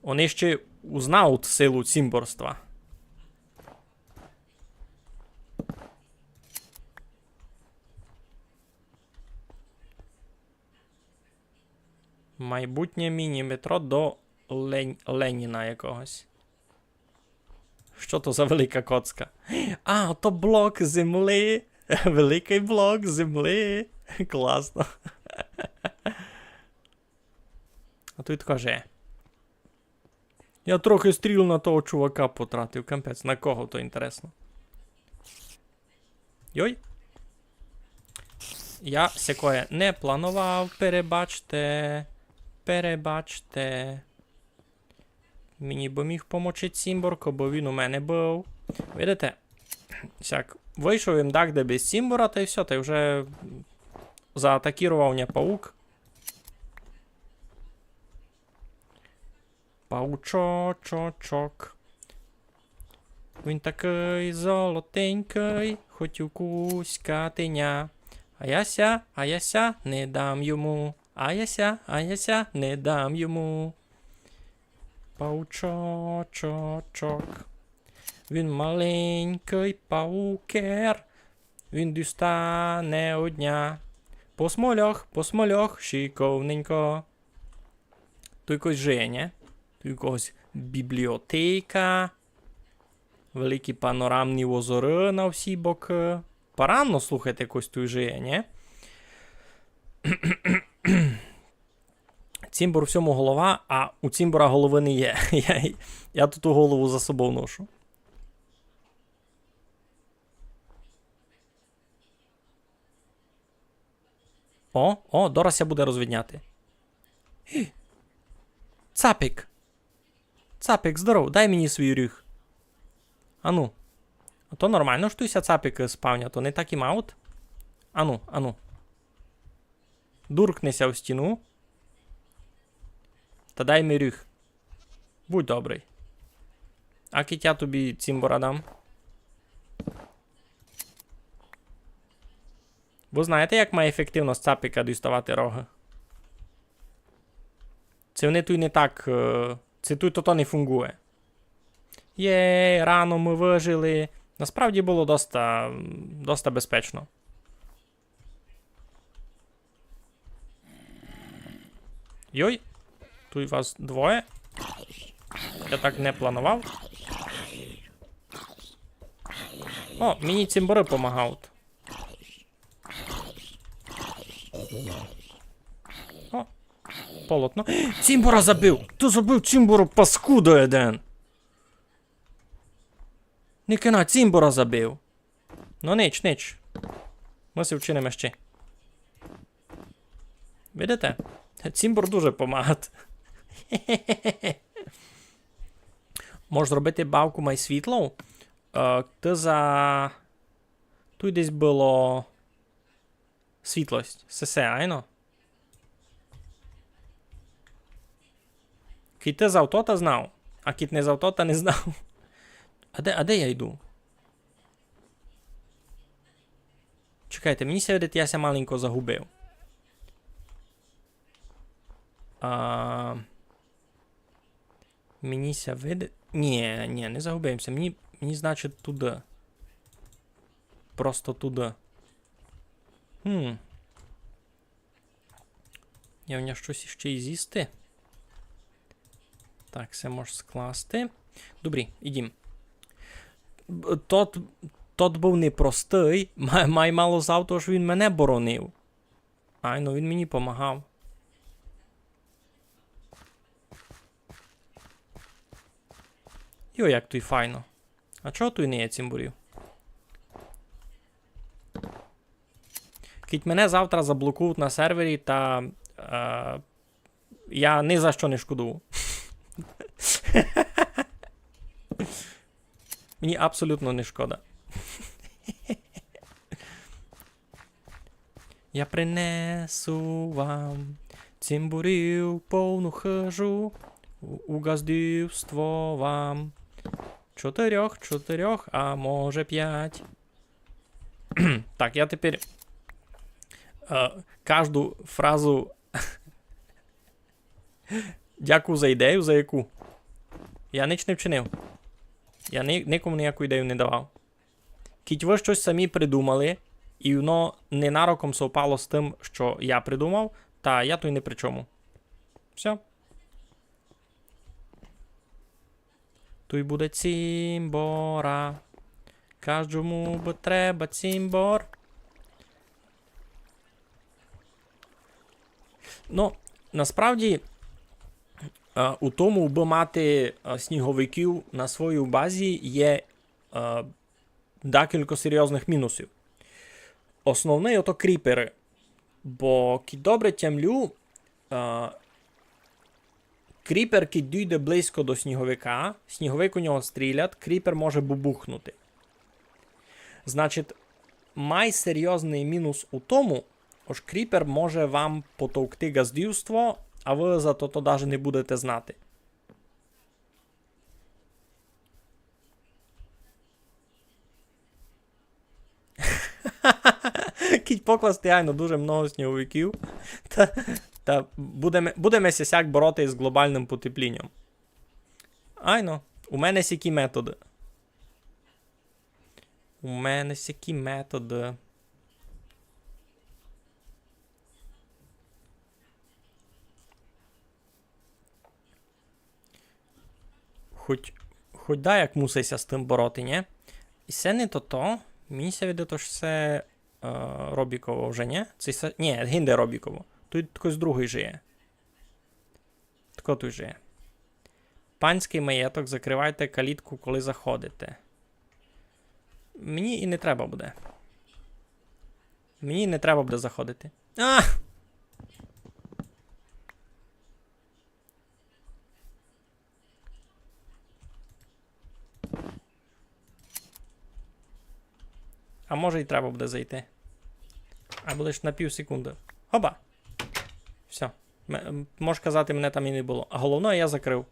Они ще узнавуть силу цімборства. Майбутнє міні-метро до Лен-, Леніна якогось. Што то за велика коцка? А, то блок землі. Великый блок землі. Класно. А туй каже. Я трохи стріл на того чувака потратив. Капець, на кого то інтересно? Йой. Я сякоє не планував, перебачте. Перебачте. Мені бы міг помочи цімбор, кобы він у мене быв. Видите? Сяк, вышов им дагде без цімбора, та й всьо, та й вже заатакірував ня паук. Паучочок. Він такый золотенькый, хотів куськатеня. А я ся, а я ся не дам йому. А я ся, а я ся не дам йому. Паучочок. Він маленькый паукер. Він дістане одня. По смольох, по смольох, шиковненько. Туй когось жиє, нє? Туй у когось бібліотека. Великі панорамні озоры на всі бокы. Парадно, слухайте, якось туй жиє, нє? Цімбор всьому голова, а у цімбора головы не є. Я, я ту голову за собов ношу. О, о, дораз ся буде розвидняти. Гі! Цапик! Цапик, здоров, дай мені свій ріг. Ану. А то нормално, што ся цапик спавнять, то не так і мають. Ану, ану. Дуркни ся в стіну. Та дай ми ріг. Будь добрый. А кидь я тобі цімбора дам. Вы знаєте, як має ефективно з цапика діставати рогы? Ци вони туй не так, е, ци туй тото не фунґує. Єй, рано мы выжили. Насправді было доста, доста безпечно. Йой, туй вас двоє. Я так не планував. О, мені цімборы помагають. О, полотно. Цімбора забив! Ты забив цімбору, паскудо єден! Никай на, цімбора забив! Но нич, нич. Мы си вчиниме ще. Видите? Цімбор дуже помагать. Мож зробити бавку май світлов. Е, ты за... Туй десь было світлость. Сесе, айно? Кідь ты за то, та знав. А кідь не за то, та не знав. А де, а де я йду? Чекайте, мені ся видить, я ся маленько загубив. А, мені ся видить... Ні, ні, не загубив ся. Мені, мені, значить, туды. Просто туды. Гм. Є в нього штось іщи й зїсти. Так, се мож скласти. Добрі, ідім. Б-, тот, тот быв непростый, май, май мало за то, што він мене боронив. Ай, ну він мені помагав. Йо, як туй файно. А чого туй не є цімборів? Кідь мене завтра заблокують на сервері, та, е, я ні за што не шкодую. Мені абсолютно не шкода. Я принесу вам цімборів повну хыжу, у, у ґаздівство вам. Чотирьох, чотирьох, а може пять. Так, я тепер, е, кажду фразу... Дякую за ідею, за яку? Я нич не вчинив. Я ни-, никому ніяку ідею не давав. Кідь вы штось самі придумали, і воно ненароком совпало з тым, што я придумав, та я туй не при чому. Всьо. Туй буде цімбора. Каждому бы треба цімбор. Ну, насправді, е, у тому, бы мати, е, сніговиків на своїй базі, є, е, декілько серйозных мінусів. Основный ото кріперы. Бо, кідь добре тямлю, е, кріпер, кідь дійде близько до сніговика, сніговик у нього стрілять, кріпер може бубухнути. Значить, май серйозный мінус у тому, ож кріпер може вам потовкти ґаздівство, а вы за то, то даже не будете знати. Кідь покласти, айно, дуже много сніговиків. Та, та будеме, будеме ся сяк бороти з глобалным потепліньом. Айно, у мене сякі методы. У мене сякі методы. Хоть, хоть да, як мусить ся з тым бороти, нє? І се не то то. Мені ся видить, ож се, е, Робіково вже, нє? Се се, нє, гинде Робіково. Туй хтось другый жиє. Тко туй жиє? Панськый маєток, закривайте калітку, коли заходите. Мені і не треба буде. Мені не треба буде заходити. А! А може, й треба буде зайти. Або лиш на пів секунды. Хоба! Всьо. М-, мож казати, мене там і не было. А головне, я закрыв.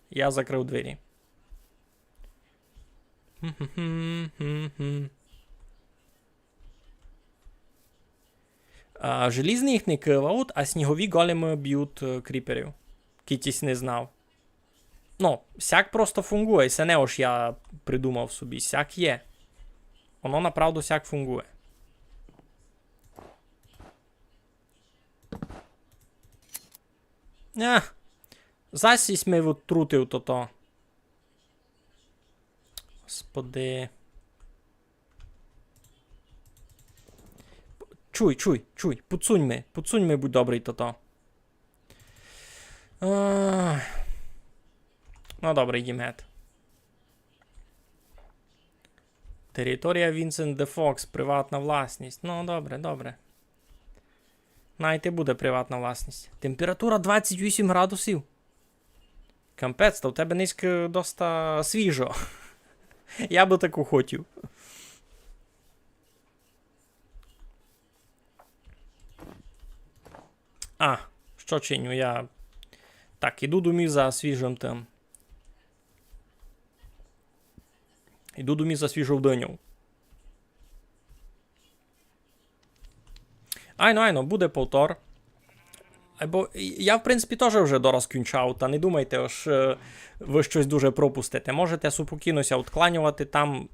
Я закрыв двері. А, желізні їх не кывають, а снігові големы бють, е, кріперів. Кіть єсь не знав. Ну, сяк просто фунґує, се не ож я придумав собі, сяк є. Воно направду сяк фунґує. Ех, зась єсь ми втрутив тото. Господи. Чуй, чуй, чуй, пуцунь ми, пуцунь ми, будь добрый, тото. Ах. Ну, добре, йдім гет. Територія Вінсент де Фокс, приватна власність. Ну, добре, добре. Най ти буде приватна власність. Температура двадцять вісім градусів. Капець, та у тебе нынька доста свіжо. Я бы таку хотів. А, што чиню? Я так, іду домів за свіжым тым. Іду домів за свіжов дыньов. Айно, айно, буде повтор. Айбо я, в принципі, тоже вже дораз кінчав, та не думайте, ож, е, вы штось дуже пропустите. Можете супокійно ся откланювати, там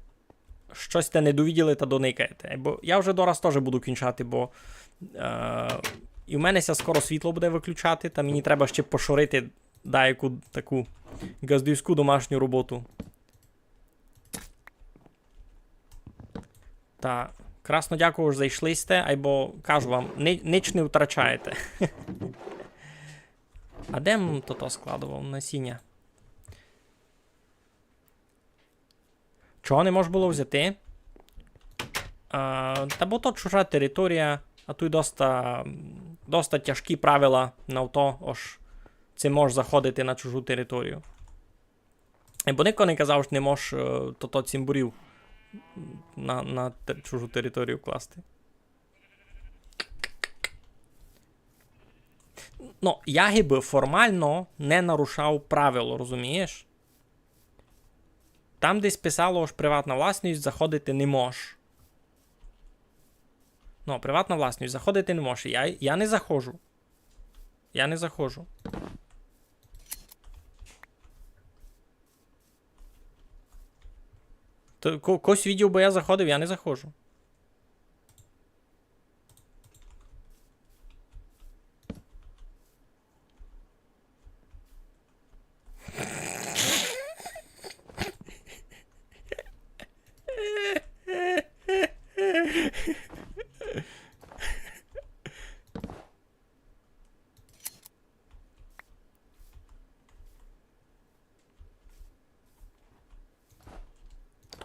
штось сьте не довиділи, та доникаєте. Бо я вже дораз тоже буду кінчати, бо, е, і в мене ся скоро світло буде выключати, та мені треба ще пошорити даяку таку ґаздівську домашню роботу. Та красно дякую, ож зайшли сьте, айбо кажу вам, ни-, нич не втрачаєте. А де м тото складовав насіня? Чого не мож было взяти? А, та бо то чужа територія, а туй доста, доста тяжкі правила на то, ож ци мож заходити на чужу територію. Е, бо нико не казав, што не мож, е, тото цімборів на, на те-, чужу територію класти. Ну, я гибы формално не нарушав правило, розумієш? Там десь писало, ож приватна власність, заходити не мож. Ну, приватна власність, заходити не мож. Я, я не заходжу. Я не заходжу. То ко-, кось видів, бо я заходив, я не заходжу.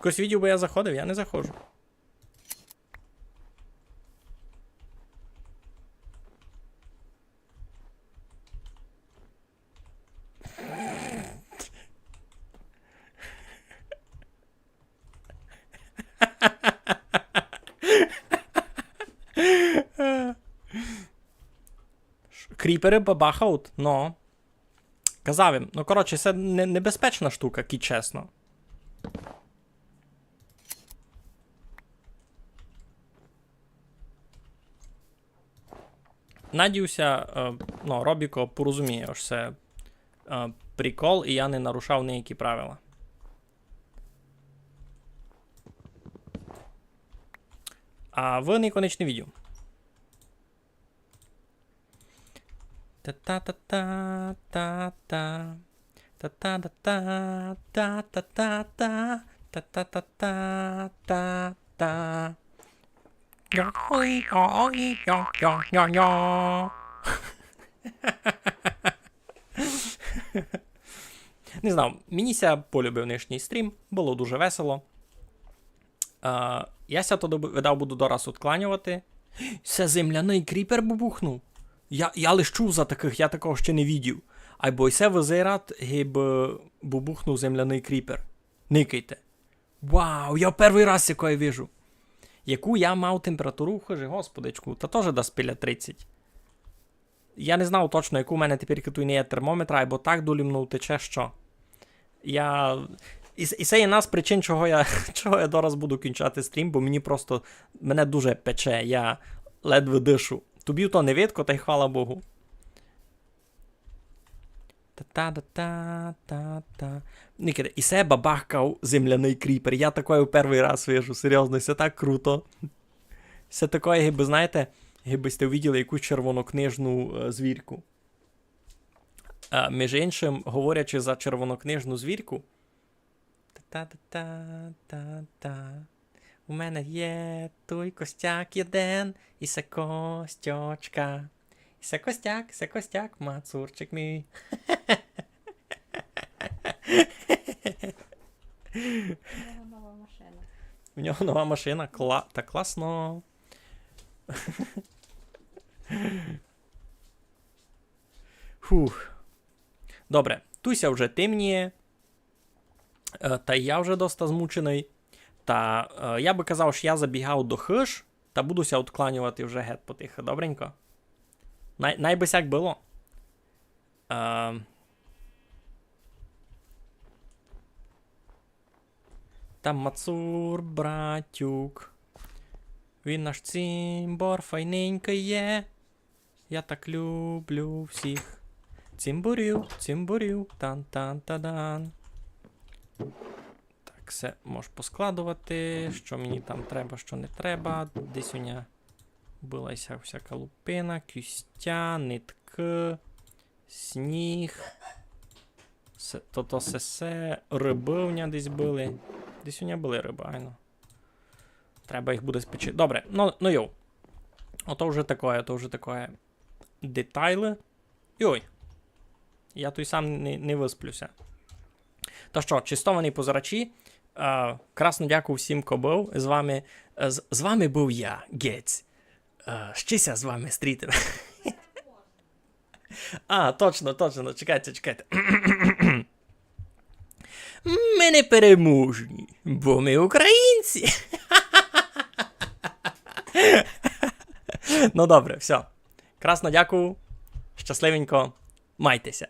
Хтось видів, бо я заходив, я не заходжу. Ш-, кріперы бабахають, но. Казав им. Ну, коротше, се не-, небезпечна штука, кідь чесно. Надію ся, е, ну, Робіко порозуміє, ож се, е, прикол, і я не нарушав ніякі правила. А вы нико нич не видів. Та-та-та-та, та-та. Та-та-та-та, та-та-та-та, та-та-та-та, та-та. Не знав, мені ся полюбив нынішній стрім, было дуже весело. А, я ся то доб-, видав, буду дораз откланювати. Се земляный кріпер бубухнув. Я, я лиш чув за такых, я такого ще не видів. Айбо й се визират, гибы бубухнув земляный кріпер. Никайте. Вау, я первый раз якоє вижу. Яку я мав температуру в хыжі, господичку, та тоже десь біля тридцять. Я не знав точно, яку в мене тепер туй не є термометра, айбо так долі мнов тече, што. Я... І, с- і се є одна з причин, чого я, чого я дораз буду кінчати стрім, бо мені просто, мене дуже пече, я ледве дышу. Тобі то не видко, та й хвала Богу. Та-та-та-та-та. Никайте, і се бабахкав земляный кріпер. Я такоє в первый раз вижу, серйозно, се так круто. Се такоє, гибы, знаєте, гибы сьте виділи якусь червонокнижну, е, звірку. А, між іншим, говорячи за червонокнижну звірку, та-та-та-та-та-та. У мене є туй костяк єден, і се костячка. І се костяк, і се костяк, мацурчик мій. У нього нова машина. У нього нова машина, кла- та класно. Фух. Добре, туй ся вже темніє. Е, та я вже доста змученый. Та, е, я бы казав, што я забігав до хыж, та буду ся откланювати вже гет потихы, добренько. Най, най бы сяк было. Е, Там Мацур, братюк. Він наш цімбор, файненькый є. Я так люблю всіх. Цімборів, цімборів, тан-тан-та-дан. Так, все мож поскладовати, што мені там треба, што не треба. Десь у ня была ся всяка лупина, кістя, ниткы, сніг. Се, то, то се, се, рыбы у ня десь были. Десь у ня были рыбы, айно. Треба їх буде спечи. Добре, ну, ну йоу. Ото вже такоє, то вже такоє. Детайлы. Йой. Я туй сам не, не высплю ся. Та што, честовані позирачі, е, красно дякую всім, ко быв з вами. Е, з, з вами быв я, Гець. Е, ще ся з вами стрітиме. А, точно, точно, чекайте, чекайте. Мы не переможні, бо мы українці. Ну добре, всьо. Красно дякую. Щасливенько. Майте ся.